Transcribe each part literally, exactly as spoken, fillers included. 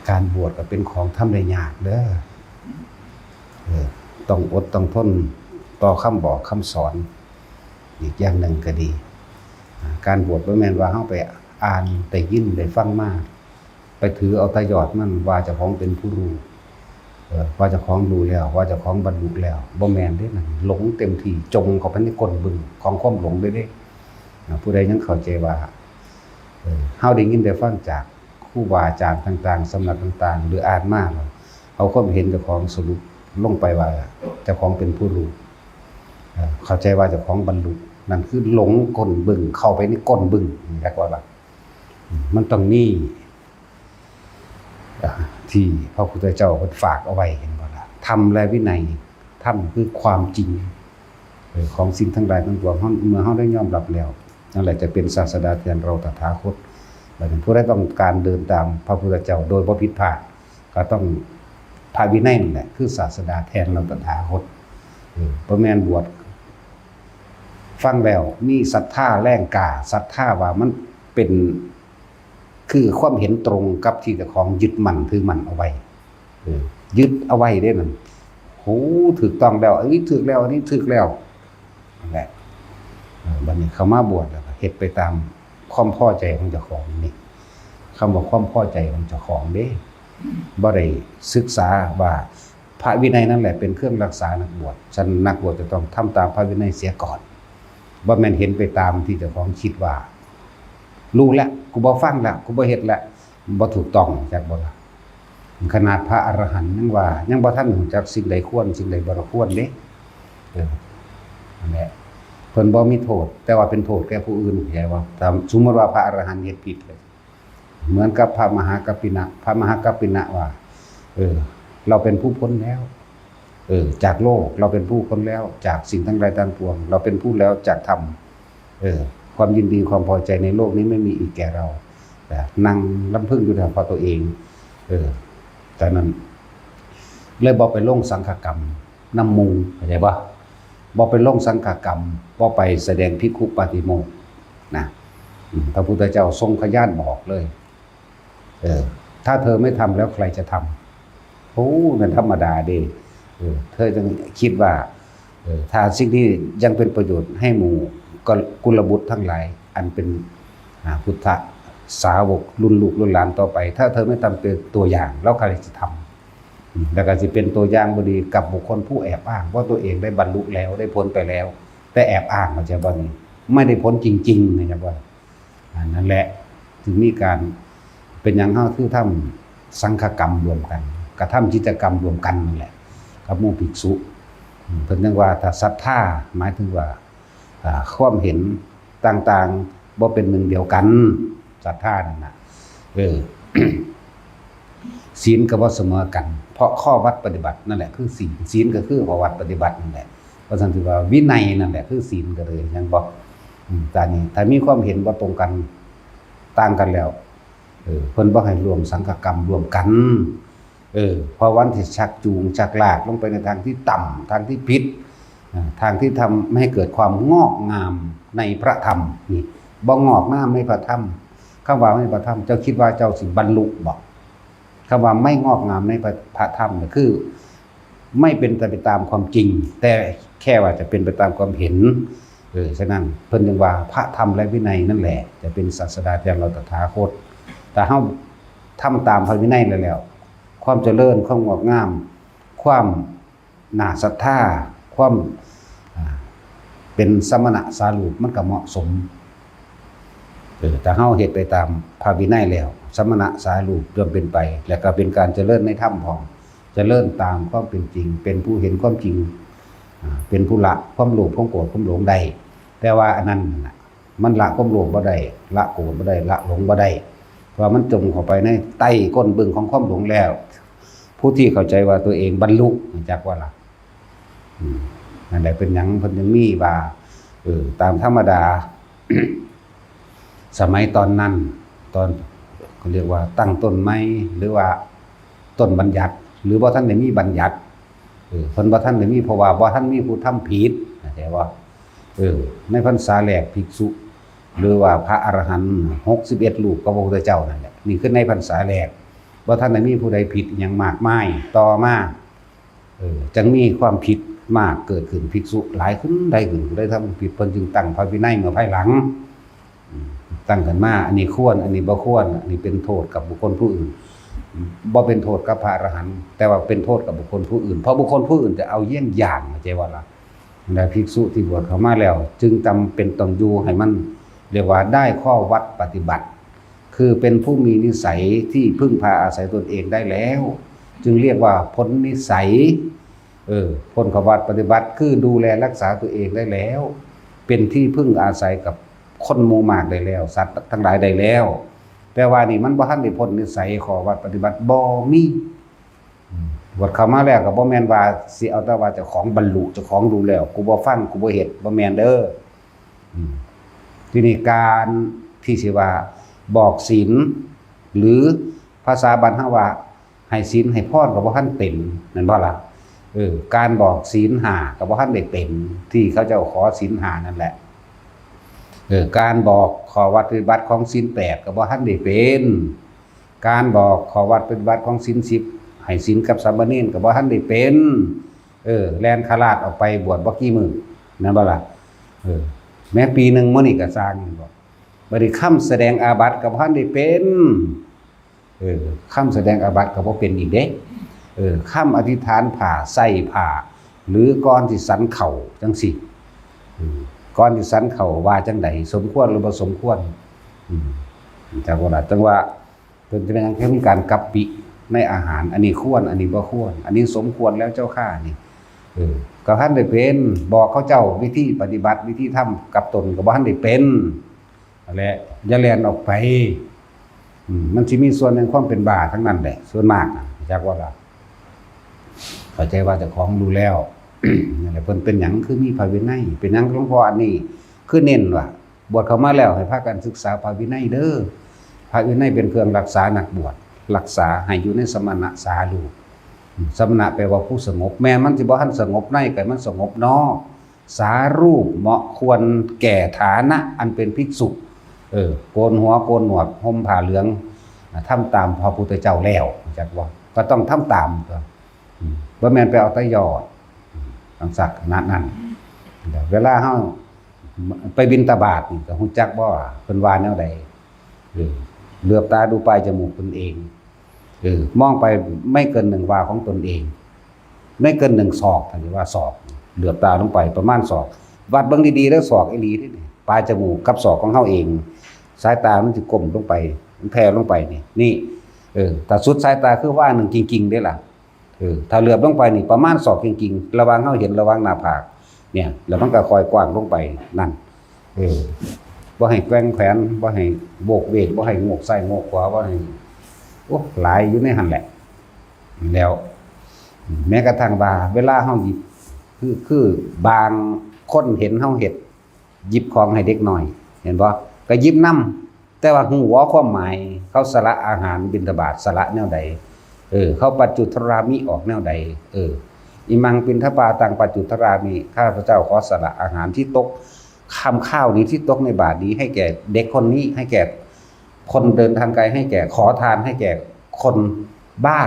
การบวชก็เป็นของทำได้ยากเด้อ เออ ต้องอดต้องทนต่อคำบอกคำสอน อีกอย่างหนึ่งก็ดี อ่า การบวชบ่แม่นว่าเฮาไปอ่านได้ยินได้ฟังมา ไปถือเอาแต่ยอดมันว่าเจ้าของเป็นผู้รู้ เออ ว่าเจ้าของรู้แล้ว ว่าเจ้าของบรรลุแล้ว บ่แม่นเด้นั่น หลงเต็มที่ จมเข้าไปในก้นบึงของความหลงเลยเด้ อ่า ผู้ใดยังเข้าใจว่า เออ เฮาได้ยินได้ฟังจากครูบาอาจารย์ต่างๆ สำนักต่างๆ หรืออ่านมาแล้ว เอาความเห็นเจ้าของสรุปลงไปว่าเจ้าของเป็นผู้รู้ เอ่อ เข้าใจว่าเจ้าของบรรลุ นั่นคือหลงก้นบึง เข้าไปในก้นบึง เรียกว่า อืม มันต้องมี อ่า ที่พระพุทธเจ้าเพิ่นฝากเอาไว้ เห็นบ่ล่ะ ธรรมและวินัย ธรรมคือความจริง เออ ของสิ่งทั้งหลายทั้งปวง เฮา เมื่อเฮาได้ยอมรับแล้ว นั่นแหละจะเป็นศาสดาแทนเราตถาคต บัดนี้ผู้ใดต้องการเดินตามพระพุทธเจ้าโดยบ่ผิดพลาด ก็ต้องพระวินัยนั่นแหละ คือศาสดาแทนเราตถาคต เออ บ่แม่นบวชฟังแล้วมีศรัทธาแรงกล้า ศรัทธาว่ามันเป็น คือความเห็นตรงกับที่เจ้าของยึดมั่นถือมั่นเอาไว้ เออ ยึดเอาไว้เด้นั่น โห ถูกต้องแล้ว อันนี้ถูกแล้ว อันนี้ถูกแล้ว นั่นแหละ เออ บัดนี้เข้ามาบวชแล้วก็เฮ็ดไปตามความพอใจของเจ้าของนี่ คำว่าความพอใจของเจ้าของเด้ บ่ได้ศึกษาว่าพระวินัยนั่นแหละเป็นเครื่องรักษานักบวช ฉะนั้นนักบวชจะต้องทำตามพระวินัยเสียก่อน บ่แม่นเห็นไปตามที่เจ้าของคิดว่า รู้แล้ว กูบ่ฟังแล้ว กูบ่เฮ็ดแล้ว บ่ถูกต้อง จักบ่ล่ะ ขนาดพระอรหันต์ยังว่า ยังบ่ทันรู้จักสิ่งใดควร สิ่งใดบ่ควรเด้ เออ นั่นแหละ เพิ่นบ่มีโทษ แต่ว่าเป็นโทษแก่ผู้อื่น เข้าใจบ่ ถ้าสมมุติว่าพระอรหันต์เฮ็ดผิด เหมือนกับพระมหากัปปินะ พระมหากัปปินะว่า เออ เราเป็นผู้พ้นแล้ว เออ จากโลก เราเป็นผู้พ้นแล้ว จากสิ่งทั้งหลายทั้งปวง เราเป็นผู้แล้วจากธรรม เออ ความยินดีความพอใจในโลกนี้ไม่มีอีกแก่เรา นะ นั่งลำพึงอยู่แต่พอตัวเอง เออ แต่นั้น เลยบ่ไปลงสังฆกรรมนำหมู่ เข้าใจบ่ บ่ไปลงสังฆกรรม บ่ไปแสดงภิกขุปาติโมกข์นะ อืม พระพุทธเจ้าทรงพยานบอกเลย เออ ถ้าเธอไม่ทำแล้วใครจะทำ โอ้ มันธรรมดาเด้ เออ เธอจึงคิดว่า เออ ถ้าสิ่งที่ยังเป็นประโยชน์ให้หมู่กุลบุตรทั้งหลาย อันเป็น อ่า พุทธสาวกรุ่นลูกรุ่นหลานต่อไป ถ้าเธอไม่ทำเป็นตัวอย่าง แล้วใครจะทำ อืม แล้วก็สิเป็นตัวอย่างบ่ดีกับบุคคลผู้แอบอ้างว่าตัวเองได้บรรลุแล้ว ได้พ้นไปแล้ว แต่แอบอ้าง เข้าใจบ่นี่ ไม่ได้พ้นจริงๆ นะครับว่า อ่า นั่นแหละ จึงมีการ เป็นหยังเฮาคือทำสังฆกรรมร่วมกัน กระทำกิจกรรมร่วมกันนั่นแหละ กับหมู่ภิกษุ อืม เพิ่นจั่งว่าถ้าศรัทธา หมายถึงว่า อ่า ความเห็นต่างๆ บ่เป็นหนึ่งเดียวกัน ศรัทธานั่นน่ะ เออ ศีลก็บ่เสมอกัน เพราะข้อวัดปฏิบัตินั่นแหละคือศีล ศีลก็คือข้อวัดปฏิบัตินั่นแหละ เพราะฉะนั้นถือว่าวินัยนั่นแหละคือศีลก็เลย แม่นบ่ อืม ตอนนี้ถ้ามีความเห็นบ่ตรงกัน ต่างกันแล้ว เออ เพิ่นบ่ให้ร่วมสังฆกรรมร่วมกัน เออ เพราะวันที่ชักจูงชักลากลงไปในทางที่ต่ำ ทางที่ผิด อ่า ทางที่ทำให้เกิดความงอกงามในพระธรรม นี่ บ่งอกงามในพระธรรม คำว่าในพระธรรม เจ้าคิดว่าเจ้าสิบรรลุบ่ คำว่าไม่งอกงามในพระ พระธรรมเนี่ยคือ ไม่เป็นไปตามความจริง แต่แค่ว่าจะเป็นไปตามความเห็น เออ ฉะนั้นเพิ่นจึงว่าพระธรรมและวินัยนั่นแหละ จะเป็นศาสดาแทนเราตถาคต ถ้าเฮาทำตามพระวินัยแล้ว ความเจริญ ความงอกงาม ความน่าศรัทธา ความ อ่า เป็นสมณะสารูปมันก็เหมาะสม เออ ถ้าเฮาเฮ็ดไปตามพระวินัยแล้ว สมณะสารูปย่อมเป็นไป แล้วก็เป็นการเจริญในธรรมพร้อม เจริญตามความเป็นจริง เป็นผู้เห็นความจริง อ่า เป็นผู้ละความโลภ ความโกรธ ความหลงได้ แต่ว่าอันนั้นน่ะ มันละความโลภบ่ได้ ละโกรธบ่ได้ ละหลงบ่ได้ เพราะว่ามันจมเข้าไปในใต้ก้นบึงของความหลงแล้ว ผู้ที่เข้าใจว่าตัวเองบรรลุ รู้จักว่าล่ะ อืม นั่นแหละเป็นหยังเพิ่นยังมีว่า เออ ตามธรรมดา สมัยตอนนั้น ตอนเขาเรียกว่าตั้งต้นใหม่ หรือว่าต้นบัญญัติ หรือบ่ทันได้มีบัญญัติ เออ เพิ่นบ่ทันได้มี เพราะว่าบ่ทันมีผู้ทำผิด เข้าใจบ่ เออ ในพรรษาแรกภิกษุ หรือว่าพระอรหันต์หกสิบเอ็ดรูปกับพระพุทธเจ้านั่นแหละ นี่คือในพรรษาแรก บ่ทันได้มีผู้ใดผิดอิหยังมากมาย ต่อมา เออ จั่งมีความผิดมากเกิดขึ้น ภิกษุหลายขึ้น หลายขึ้น ผู้ใดทำผิด เพิ่นจึงตั้งพระวินัยเมื่อภายหลัง อืม ตั้งขึ้นมา อันนี้ควร อันนี้บ่ควร อันนี้เป็นโทษกับบุคคลผู้อื่น บ่เป็นโทษกับพระอรหันต์ แต่ว่าเป็นโทษกับบุคคลผู้อื่น เพราะบุคคลผู้อื่นจะเอาเยี่ยงอย่าง เข้าใจบ่ล่ะ และภิกษุที่บวชเข้ามาแล้ว จึงจำเป็นต้องอยู่ให้มัน เรียกว่าได้ข้อวัดปฏิบัติ คือเป็นผู้มีนิสัยที่พึ่งพาอาศัยตนเองได้แล้ว จึงเรียกว่าพ้นนิสัย เออ พ้นข้อวัดปฏิบัติ คือดูแลรักษาตัวเองได้แล้ว เป็นที่พึ่งอาศัยกับคนหมู่มากได้แล้ว สัตว์ทั้งหลายได้แล้ว แต่ว่านี่มันบ่ทันได้พ้นนิสัย ข้อวัดปฏิบัติบ่มี อืม บวชเข้ามาแล้วก็บ่แม่นว่าสิเอาแต่ว่าเจ้าของบรรลุ เจ้าของรู้แล้ว กูบ่ฟัง กูบ่เฮ็ด บ่แม่นเด้อ อืม ทีนี้การที่สิว่าบอกศีล หรือภาษาบ้านเฮาว่าให้ศีลให้พรก็บ่ทันเป็น แม่นบ่ล่ะ เออ การบอกศีลห้าก็บ่ทันได้เป็น ที่เขาเจ้าขอศีลห้านั่นแหละ เออ การบอกข้อวัดปฏิบัติของศีลแปดก็บ่ทันได้เป็น การบอกข้อวัดปฏิบัติของศีลสิบ ให้ศีลกับสามเณรก็บ่ทันได้เป็น เออ แล่นคาราดออกไปบวชบ่กี่มื้อ แม่นบ่ล่ะ เออ แม้ปีหนึ่งมื้อนี้ก็ซ่าง แม่นบ่ บัดนี้คำแสดงอาบัติก็บ่ทันได้เป็น เออ คำแสดงอาบัติก็บ่เป็นอีกเด้ เออ คำอธิษฐานผ้า ใส่ผ้า หรือก่อนสิฉันข้าวจั่งซี้ อืม ก่อนสิฉันข้าวว่าจั่งใด สมควรหรือบ่สมควร อืม จั่งว่าล่ะ จั่งว่าเพิ่นจะเป็นหยัง คือมีการกัปปิในอาหาร อันนี้ควร อันนี้บ่ควร อันนี้สมควรแล้วเจ้าข้านี่ เออ ก็บ่ทันได้เป็น บอกเขาเจ้าวิธีปฏิบัติ วิธีทำกับตนก็บ่ทันได้เป็น นั่นแหละ อย่าแล่นออกไป อืม มันสิมีส่วนแห่งความเป็นบ้าทั้งนั้นแหละ ส่วนมากน่ะ จักว่าล่ะ เข้าใจว่าเจ้าของรู้แล้ว นั่นแหละ เพิ่นเป็นหยังคือมีพระวินัย เป็นหยังหลวงพ่ออันนี้คือเน้นว่า บวชเข้ามาแล้วให้พากันศึกษาพระวินัยเด้อ พระวินัยเป็นเครื่องรักษานักบวช รักษาให้อยู่ในสมณสารูป อืม สมณะแปลว่าผู้สงบ แม้มันสิบ่ทันสงบใน ก็ให้มันสงบนอก สารูปเหมาะควรแก่ฐานะอันเป็นภิกษุ เออ โกนหัวโกนหนวด ห่มผ้าเหลือง อ่ะ ทำตามพระพุทธเจ้าแล้ว จักว่า ก็ต้องทำตามตัว อืม บ่แม่นไปเอาแต่ยอด อืม จั่งซั้นขนาดนั้น เวลาเฮาไปบิณฑบาตนี่ก็ฮู้จักบ่ว่าเพิ่นว่าแนวใด เออ เหลือบตาดูปลายจมูกตนเอง เออ มองไปไม่เกินหนึ่งวาของตนเอง ไม่เกินหนึ่งศอก ถ้าสิว่าศอก เหลือบตาลงไปประมาณศอก วัดเบิ่งดีๆ แล้วศอกอีหลีนี่ ปลายจมูกกับศอกของเฮาเอง สายตามันสิก้มลงไป มันแผ่ลงไปนี่ นี่ เออ ถ้าสุดสายตาคือวาหนึ่งจริงๆ เด้ล่ะ เออ ถ้าเหลือบลงไปนี่ประมาณศอกจริงๆ ระหว่างเฮาเห็นระหว่างหน้าผาก เนี่ย แล้วมันก็ค่อยกว้างลงไป นั่น เออ บ่ให้แกว่งแขน บ่ให้โบกเวก บ่ให้โงกซ้ายโงกขวา บ่ให้ โอ้ หลายอยู่ในหั่นแหละ แล้ว แม้กระทั่งว่าเวลาเฮาหยิบ คือ คือบางคนเห็นเฮาเฮ็ด หยิบของให้เด็กน้อย เห็นบ่ ก็หยิบนำ แต่ว่าฮู้บ่ความหมาย เขาสละอาหารบิณฑบาต สละแนวใด เออ เขาปัจจุทรามิออกแนวใด เออ อิมังปิณฑปาตังปัจจุทรามิ ข้าพเจ้าขอสละอาหารที่ตก ค่ำข้าวนี้ที่ตกในบาตรนี้ ให้แก่เด็กคนนี้ ให้แก่คนเดินทางไกล ให้แก่ขอทาน ให้แก่คนบ้า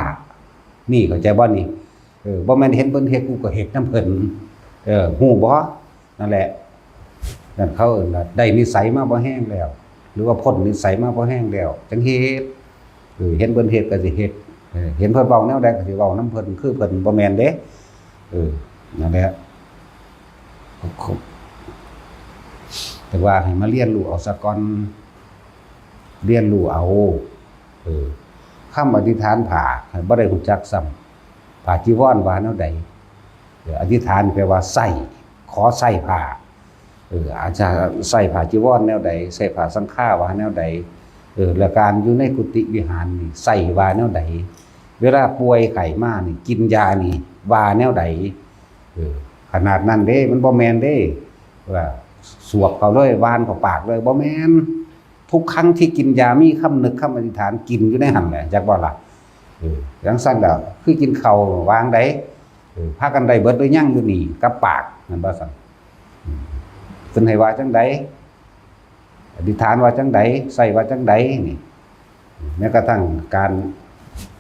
นี่เข้าใจบ่นี่ เออ บ่แม่นเห็นเพิ่นเฮ็ด กูก็เฮ็ดนำเพิ่น เออ ฮู้บ่ นั่นแหละ นั่นเขาเอิ้นว่าได้นิสัยมาบ่แฮงแล้ว หรือว่าพ้นนิสัยมาบ่แฮงแล้ว จั่งเฮ็ด เออ เห็นเพิ่นเฮ็ดก็สิเฮ็ด เออ เห็นเพิ่นเว้าแนวใดก็สิเว้านำเพิ่น คือเพิ่น บ่แม่นเด้ เออ นั่นแหละ แต่ว่าให้มาเรียนรู้เอาซะก่อน เรียนรู้เอา เออ คำอธิษฐานผ้า ให้บ่ได้ฮู้จักซ้ำ ผ้าจีวรว่าแนวใด เออ อธิษฐานแปลว่าใส่ ขอใส่ผ้า เออ อาจจะใส่ผ้าจีวรแนวใด ใส่ผ้าสังฆาว่าแนวใด เออ แล้วการอยู่ในกุฏิวิหารนี่ใส่ว่าแนวใด เวลาป่วยไข้มานี่ กินยานี่ว่าแนวใด เออ ขนาดนั้นเด้ มันบ่แม่นเด้ ว่าสวบเข้าเลย หว่านเข้าปากเลย บ่แม่น ทุกครั้งที่กินยา มีคำนึกคำอธิษฐาน กินอยู่ในหั่นแหละ จักบ่ล่ะ เออ จั่งซั้นล่ะ คือกินข้าววางใด เออ พากันได้เบิดหรือยังอยู่นี่ กับปาก แม่นบ่ซั่น อืม เพิ่นให้ว่าจั่งใด อธิษฐานว่าจั่งใด ใส่ว่าจั่งใดนี่ แม้กระทั่งการ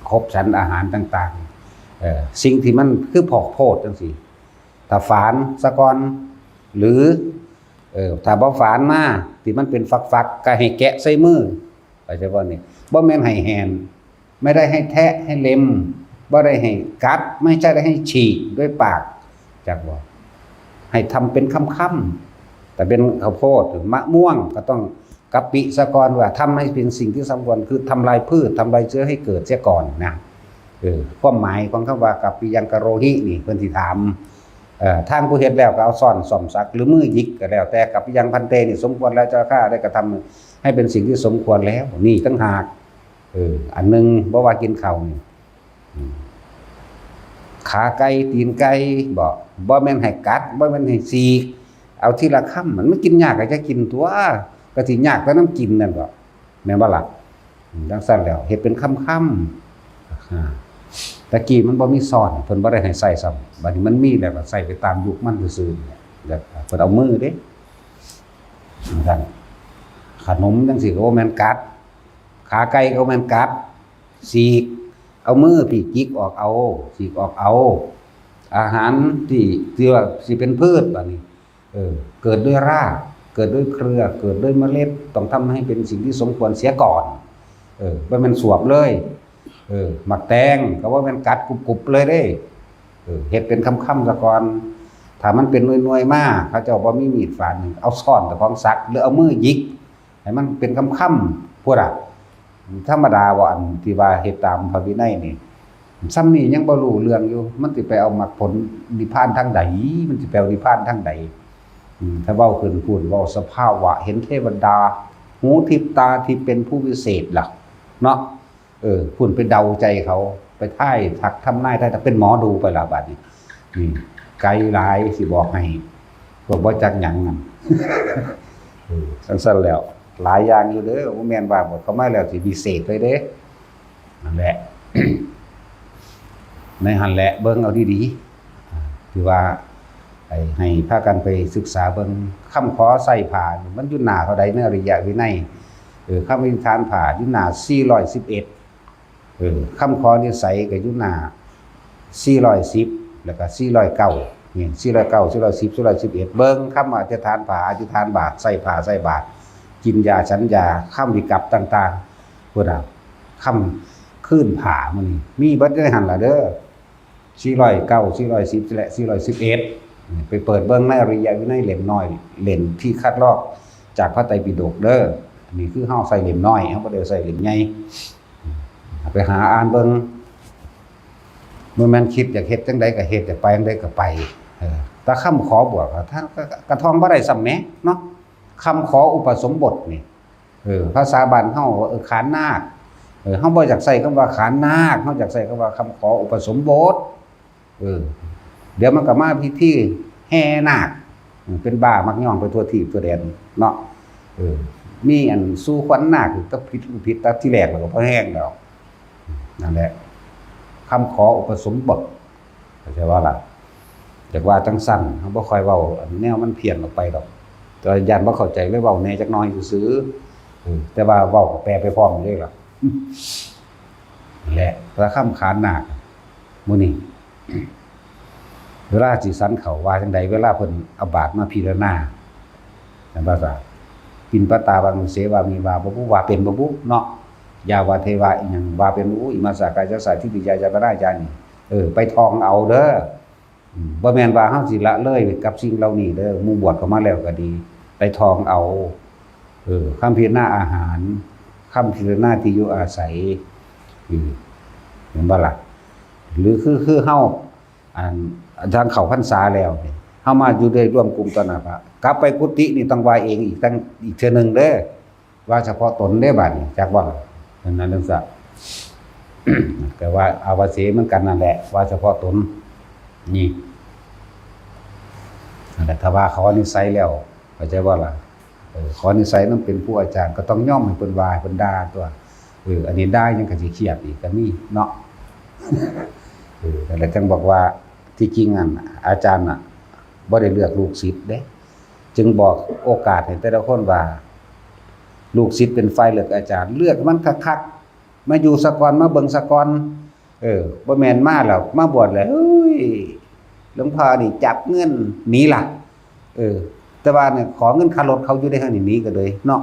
คบฉันอาหารต่างๆ เอ่อ สิ่งที่มันคือพอกโพดจั่งซี้ ถ้าฝานซะก่อน หรือ เอ่อ ถ้าบ่ฝานมา ที่มันเป็นฝักๆ ก็ให้แกะใส่มือ เข้าใจบ่นี่ บ่แม่นให้แหน ไม่ได้ให้แทะให้เล็ม บ่ได้ให้กัด ไม่ใช่ได้ให้ฉีกด้วยปาก จักบ่ ให้ทำเป็นคำๆ แต่เป็นข้าวโพด มะม่วง ก็ต้องกะปิซะก่อน ว่าทำให้เป็นสิ่งที่สมควร คือทำลายพืช ทำลายเชื้อให้เกิดเสียก่อนนะ เออ ความหมายของคำว่ากัปปิยังกะโรหินี่ เพิ่นสิถาม เอ่อ ทางผู้เฮ็ดแล้วก็เอาซ้อนซ่อมสัก หรือมือหยิกก็แล้วแต่ กัปปิยังภันเตนี่ สมควรแล้วเจ้าข้าได้กระทำให้เป็นสิ่งที่สมควรแล้ว นี่ต่างหาก เออ อันหนึ่ง บ่ว่ากินข้าวนี่ อืม ขาไก่ ตีนไก่ บ่ บ่แม่นให้กัด บ่แม่นให้ฉีก เอาทีละคำ มัน มันกินยากก็จะกินตัว ก็สิยากแต่นำกินนั่นบ่ แม่นบ่ล่ะ อืม จั่งซั้นแล้ว เฮ็ดเป็นคำๆ อ่า ตะกี้มันบ่มีซ้อน เพิ่นบ่ได้ให้ใส่ซ้ำ บัดนี้มันมีแล้วก็ใส่ไปตามยุคมันซื่อๆ แล้วเพิ่นเอามือเด้ จั่งซั้น ขนมจั่งซี้ก็บ่แม่นกัด ขาไก่ก็บ่แม่นกัด ฉีก เอามือพี้จิกออกเอา ฉีกออกเอา อาหารที่ ที่ว่าสิเป็นพืชบัดนี้ เออ เกิดด้วยราก เกิดด้วยเครือ เกิดด้วยเมล็ด ต้องทำให้เป็นสิ่งที่สมควรเสียก่อน เออ บ่แม่นสวบเลย เออ หมากแตงก็บ่แม่นกัดกรุบๆเลยเด้ เออ เฮ็ดเป็นคำๆซะก่อน ถ้ามันเป็นหน่วยๆมา เขาเจ้าบ่มีมีดฝาน เอาซ้อนเจ้าของสัก หรือเอามือหยิก ให้มันเป็นคำๆ พุ้นน่ะ ธรรมดาบ่ อันที่ว่าเฮ็ดตามพระวินัยนี่ ส่ำนี้ยังบ่รู้เรื่องอยู่ มันสิไปเอามรรคผลนิพพานทางใด มันสิไปเอานิพพานทางใด อืม ถ้าเว้าขึ้นพู้น เว้าสภาวะ เห็นเทวดา หูทิพย์ตาทิพย์เป็นผู้วิเศษล่ะ เนาะ เออ พู้นไปเดาใจเขา ไปทายทักทำนายทายทัก เป็นหมอดูไปละบัดนี้ นี่ ไกลหลายสิบอกให้ พวกบ่จักหยังนั่น เออ จั่งซั้นแล้ว หลายอย่างอยู่เด้อ บ่แม่นว่าบอกเข้ามาแล้วสิวิเศษเลยเด้ นั่นแหละ ในหั่นแหละ เบิ่งเอาดีๆ อ่า ที่ว่า ให้ ให้พากันไปศึกษาเบิ่ง คำขอใส่ผ้า มันอยู่หน้าเท่าใดในอริยวินัย เออ คำอธิษฐานผ้าอยู่หน้าสี่ร้อยสิบเอ็ด เออ คำขอนิสัยก็อยู่หน้าสี่ร้อยสิบ แล้วก็สี่ร้อยเก้า นี่ สี่ร้อยเก้า สี่ร้อยสิบ สี่ร้อยสิบเอ็ด เบิ่งคำอธิษฐานผ้า อธิษฐานบาตร ใส่ผ้า ใส่บาตร กินยา ฉันยา คำวิกัปต่างๆ พุ้นน่ะ คำคืนผ้ามื้อนี้ มีเบิดในหั่นล่ะเด้อ สี่ร้อยเก้า สี่ร้อยสิบ และ สี่ร้อยสิบเอ็ด ไปเปิดเบิ่งในอริยวินัยเล่มน้อย เล่มที่คัดลอกจากพระไตรปิฎกเด้อ อันนี้คือเฮาใส่เล่มน้อย เฮาบ่ได้ใส่เล่มใหญ่ ไปหาอ่านเบิ่ง บ่แม่นคิดอยากเฮ็ดจั่งใดก็เฮ็ด อยากไปจั่งใดก็ไป เออ แต่คำขอบวชอะ ท่านก็ กะท่องบ่ได้ซ้ำแหมเนาะ คำขออุปสมบทนี่ เออ ภาษาบ้านเฮาว่า เออ ขานนาค เออ เฮาบ่อยากใช้คำว่าขานนาค เฮาอยากใช้คำว่าคำขออุปสมบท เออ เดี๋ยวมันก็มาพิธีแห่นาค อืม เป็นบ้ามักย่องไปทั่วทีปทั่วแดนเนาะ เออ มีอันสู่ขวัญนาค ก็ผิด ผิดตั้งแต่ทีแรกแล้ว ก็พอแฮงแล้ว นั่นแหละ คำขออุปสมบท เข้าใจบ่ล่ะ อยากว่าจั่งซั้น เฮาบ่ค่อยเว้าอันแนวมันเพี้ยนออกไปดอก แต่ว่าย้านบ่เข้าใจเลยเว้าแหน่จักหน่อยซื่อๆ เออ แต่ว่าเว้าก็แปลไปพร้อมอยู่เด้ล่ะ นั่นแหละ พระคำขานนาค มื้อนี้ เวลาสิฉันข้าวว่าจั่งใด เวลาเพิ่นเอาบาตรมาพิจารณา แม่นบ่จ๊ะ ปิณปตาวังเสวามีวา บ่ฮู้ว่าเป็นบ่บุเนาะ ยาวาเทวาอิหยังว่าเป็นบ่บุ อิมาสสะกายัสสะทิฏฐิยายตนะญาณนี่ เออ ไปท่องเอาเด้อ อืม บ่แม่นว่าเฮาสิละเลยกับสิ่งเหล่านี้เด้อ หมู่บวชเข้ามาแล้วก็ดี ไปท่องเอา เออ คำพิจารณาอาหาร คำพิจารณาที่อยู่อาศัย อืม แม่นบ่ล่ะ หรือคือ คือเฮา อัน ทางเข้าพรรษาแล้วนี่ เฮามาอยู่ได้ร่วมกลุ่มต่อหน้าพระ กลับไปกุฏินี่ต้องไหว้เองอีกตั้ง อีกเทื่อหนึ่งเด้อ ว่าเฉพาะตนเด้บัดนี้ จักบ่ล่ะ นั่น นั่นจั่งซั้น แต่ว่าอาวาเสเหมือนกันนั่นแหละ ว่าเฉพาะตน นี่ นั่นแหละ ถ้าว่าขอนิสัยแล้ว เข้าใจบ่ล่ะ เออ ขอนิสัยนำเป็นผู้อาจารย์ ก็ต้องยอมให้เพิ่นว่า ให้เพิ่นด่าตั๊ว เออ อันนี้ด่ายังก็สิเครียดอีกก็มีเนาะ เออ นั่นแหละ จั่งบอกว่า ที่จริงอัน อาจารย์น่ะ บ่ได้เลือกลูกศิษย์เด้ จึงบอกโอกาสให้แต่ละคนว่า ลูกศิษย์เป็นฝ่ายเลือกอาจารย์ เลือกมันคักๆ มาอยู่ซะก่อน มาเบิ่งซะก่อน เออ บ่แม่นมาแล้ว มาบวชแล้ว เฮ้ย หลวงพ่อนี่จับเงินหนีล่ะ เออ แต่ว่าเนี่ยขอเงินค่ารถเขาอยู่ได้ ทางนี้หนีก็เลยเนาะ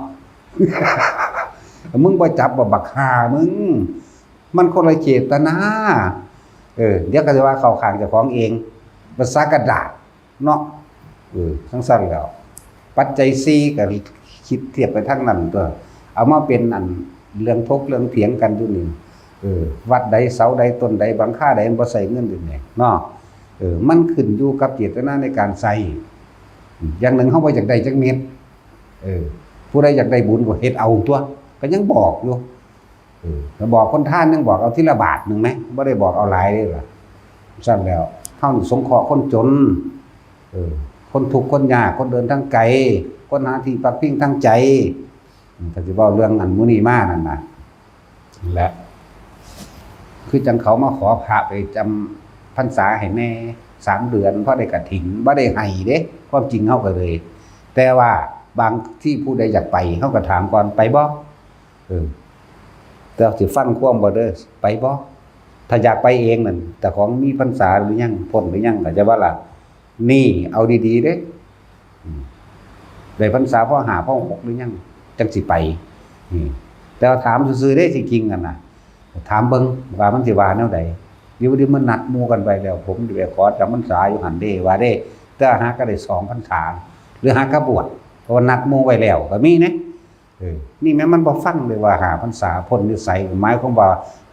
มึงบ่จับบ่ บักห่ามึง มันคนละเจตนา เออ เดี๋ยวก็จะว่าเข้าข้างเจ้าของเอง ภาษากระดาษ เนาะ เออ จั่งซั้นแล้ว ปัจจัยสี่ก็คิดเทียบไปทางนั้นตั๊ว เอามาเป็นอันเรื่องถกเรื่องเถียงกันอยู่นี่ เออ วัดใดเสาใดต้นใดบังคาใดมันบ่ใช้เงินอยู่นี่เนาะ เออ มันขึ้นอยู่กับเจตนาในการใช้ อย่างหนึ่งเฮาบ่อยากได้จักเม็ด เออ ผู้ใดอยากได้บุญก็เฮ็ดเอาตั๊ว ก็ยังบอกอยู่ เออ แล้วบอกคนทานยังบอกเอาทีละบาทหนึ่งไหม บ่ได้บอกเอาหลายเลยล่ะ ซั้นแล้ว เฮานี่สงเคราะห์คนจน เออ คนทุกข์คนยาก คนเดินทางไกล คนหาที่พักพิงทางใจ อืม ถ้าสิเว้าเรื่องอันหมู่นี้มานั่นน่ะ และ คือจั่งเขามาขอพระไปจำพรรษาให้แหน่ สามเดือน พอได้กฐิน บ่ได้ให้เด้ ความจริงเฮาก็เลย แต่ว่าบางที่ผู้ใดอยากไป เฮาก็ถามก่อน ไปบ่ เออ แต่สิฟังความบ่เด้อ ไปบ่ ถ้าอยากไปเองนั่น เจ้าของมีพรรษาหรือยัง พ้นหรือยัง เข้าใจบ่ล่ะ นี่ เอาดีๆ เด้ อืม ได้พรรษา พ.ห้า พ.หก หรือยัง จั่งสิไป นี่ แต่ว่าถามซื่อๆ เด้ ที่จริงนั่นน่ะ ถามเบิ่งว่ามันสิว่าแนวใด เดี๋ยว เดี๋ยวมันนัดหมู่กันไปแล้ว ผมสิไปขอจำพรรษาอยู่หั่นเด้ ว่าเด้ แต่หากก็ได้สองพรรษา หรือหากก็บวช เพราะว่านัดหมู่ไว้แล้ว ก็มีนะ เออ นี่แม่นมันบ่ฟังเลยว่าห้าพรรษาพ้นวิสัย หมายความว่า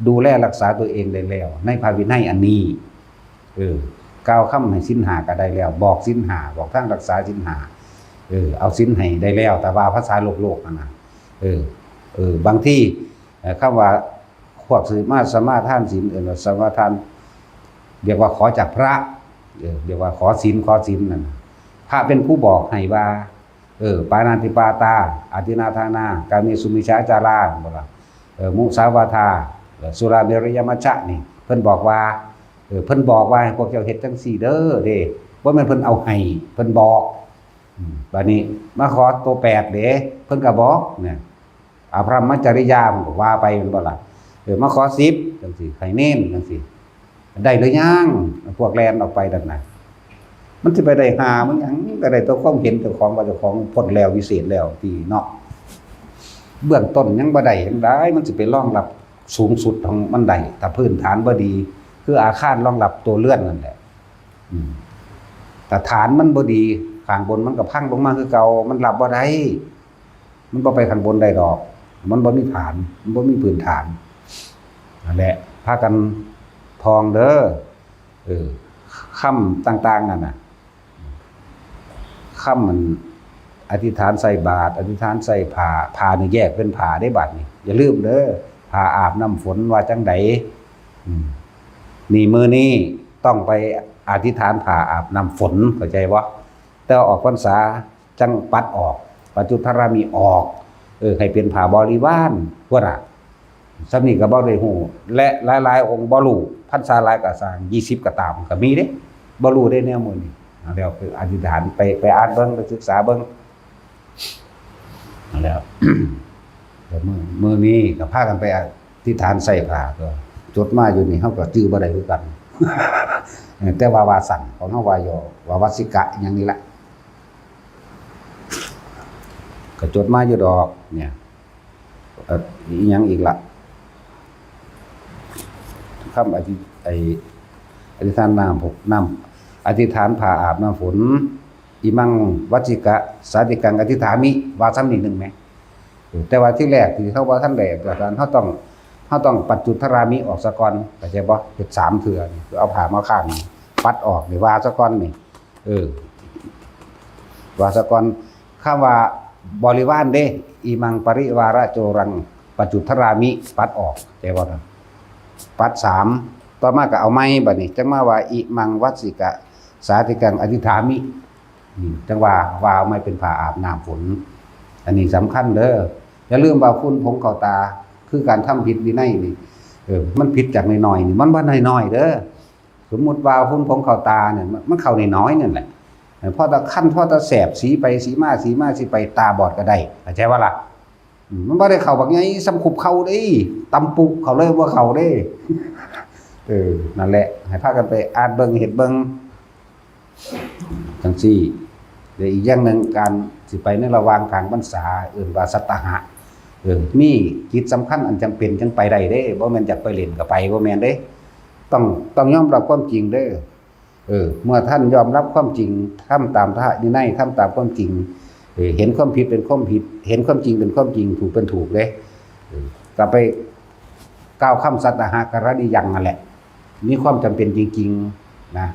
ดูแลรักษาตัวเองได้แล้ว ในพระวินัยอันนี้ เออ กล่าวคำให้ศีลห้าก็ได้แล้ว บอกศีลห้า บอกทางรักษาศีลห้า เออ เอาศีลให้ได้แล้ว แต่ว่าภาษาโลกๆ นั่นน่ะ เออ เออ บางที เอ่อ คำว่าพวกสิมาสมาทานศีล เอ่อ สมาทาน เรียกว่าขอจากพระ เออ เรียกว่าขอศีล ขอศีลนั่นน่ะ พระเป็นผู้บอกให้ว่า เออ ปาณาติปาตา อาทินนาทานา กาเมสุมิจฉาจารา บ่ล่ะ เออ มุสาวาทา เออ สุราเมรยมัจฉะนี่ เพิ่นบอกว่า เออ เพิ่นบอกว่าให้พวกเจ้าเฮ็ดจั่งซี้เด้อเด้ บ่แม่นเพิ่นเอาให้ เพิ่นบอก อืม บัดนี้มาขอตัวแปดเด้ เพิ่นก็บอก เนี่ย อภรรมจริยา เพิ่นก็ว่าไปแม่นบ่ล่ะ เออ มาขอสิบจั่งซี้ ให้เณรจั่งซี้ ได้หรือยัง พวกแล่นออกไปนั่นน่ะ มันสิไปได้หามันหยัง ก็ได้แต่ความเห็นเจ้าของว่าเจ้าของพ้นแล้ววิเศษแล้วติเนาะ เบื้องต้นยังบ่ได้หยังใด มันสิไปรองรับสูงสุดของมันได้ ถ้าพื้นฐานบ่ดี คืออาคารรองรับตัวเรือนนั่นแหละ อืม ถ้าฐานมันบ่ดี ข้างบนมันก็พังลงมาคือเก่า มันรับบ่ได้ มันบ่ไปข้างบนได้ดอก มันบ่มีฐาน มันบ่มีพื้นฐาน นั่นแหละ พากันท่องเด้อ เออ คำต่างๆ นั่นน่ะ คำมัน อธิษฐานใส่บาตร อธิษฐานใส่ผ้า ผ้านี่แยกเป็นผ้าเด้บัดนี้ อย่าลืมเด้อ ผ้าอาบน้ำฝนว่าจั่งใด อืม นี่มื้อนี้ต้องไปอธิษฐานผ้าอาบน้ำฝน เข้าใจบ่ แต่ว่าออกพรรษาจั่งปัดออก ปัจจุทรามีออก เออ ให้เป็นผ้าบริวาร พวกน่ะ ส่ำนี้ก็บ่ได้ฮู้ และหลายๆ องค์บ่รู้ พรรษาหลายก็สร้าง ยี่สิบก็ตาม ก็มีเด้ บ่รู้เด้แนวหมู่นี้ แล้วไปอธิษฐาน ไป ไปอ่านเบิ่ง ไปศึกษาเบิ่ง แล้ว เดี๋ยวมื้อ มื้อนี้ก็พากันไปอธิษฐานใส่ผ้า ก็จดมาอยู่นี่ เฮาก็จื่อบ่ได้คือกัน แต่ว่าว่าซั่น ของเฮาว่าย่อ ว่าวัสสิกะอิหยังนี่ละ ก็จดมาอยู่ดอก เนี่ย เอ่อ อิหยังอีกละ คำอธิ- ไอ้ อธิษฐานน้ำ พวกน้ำ อธิษฐานผ้าอาบน้ำฝน อิมังวัสสิกะสาธิกังอธิษฐามิ ว่าซ้ำนิดหนึ่งไหม แต่ว่าที่แรกที่เขาว่าท่านแรก แต่การเขาต้อง เขาต้องปัจจุทรามิออกซะก่อน เข้าใจบ่ เฮ็ดสามเทื่อนี่ คือเอาผ้ามาข้างนี่ ปัดออกนี่ ว่าซะก่อนนี่ เออ ว่าซะก่อน คำว่าบริวารเด้ อิมังปริวารโจรัง ปัจจุทรามิ ปัดออก เข้าใจบ่ครับ ปัดสาม ต่อมาก็เอาใหม่บัดนี้ จั่งมาว่า อิมังวัสสิกะสาธิกังอธิษฐามิ อืม จั่งว่า ว่าเอาใหม่เป็นผ้าอาบน้ำฝน อันนี้สำคัญเด้อ อย่าลืมว่าฝุ่นผงเข้าตา คือการทำผิดวินัยนี่ เออ มันผิดจากน้อยๆ นี่ มันบ่น้อยๆ เด้อ สมมุติว่าฝุ่นผงเข้าตาเนี่ย มัน มันเข้าน้อยๆ นั่นแหละ เออ พอตาคัน พอตาแสบ สีไปสีมา สีมาสีไป ตาบอดก็ได้ เข้าใจบ่ล่ะ อืม มันบ่ได้เข้าบักใหญ่ส่ำคุบเข่าเด้ ตำปุกเข้าเลยบ่เข้าเด้ เออ นั่นแหละ ให้พากันไปอ่านเบิ่ง เฮ็ดเบิ่ง จั่งซี้ และอีกอย่างหนึ่ง การสิไปในระหว่างกลางพรรษา เอิ้นว่าสัตตหะ เออ มีกิจสำคัญอันจำเป็นจั่งไปได้เด้ บ่แม่นอยากไปเล่นก็ไป บ่แม่นเด้ ต้อง ต้องยอมรับความจริงเด้อ เออ เมื่อท่านยอมรับความจริง ทำตามพระวินัย ทำตามความจริง เออ เห็นความผิดเป็นความผิด เห็นความจริงเป็นความจริง ถูกเป็นถูกเด้ เออ ก็ไปกล่าวคำสัตตหะกรณียังนั่นแหละ มีความจำเป็นจริงๆ นะ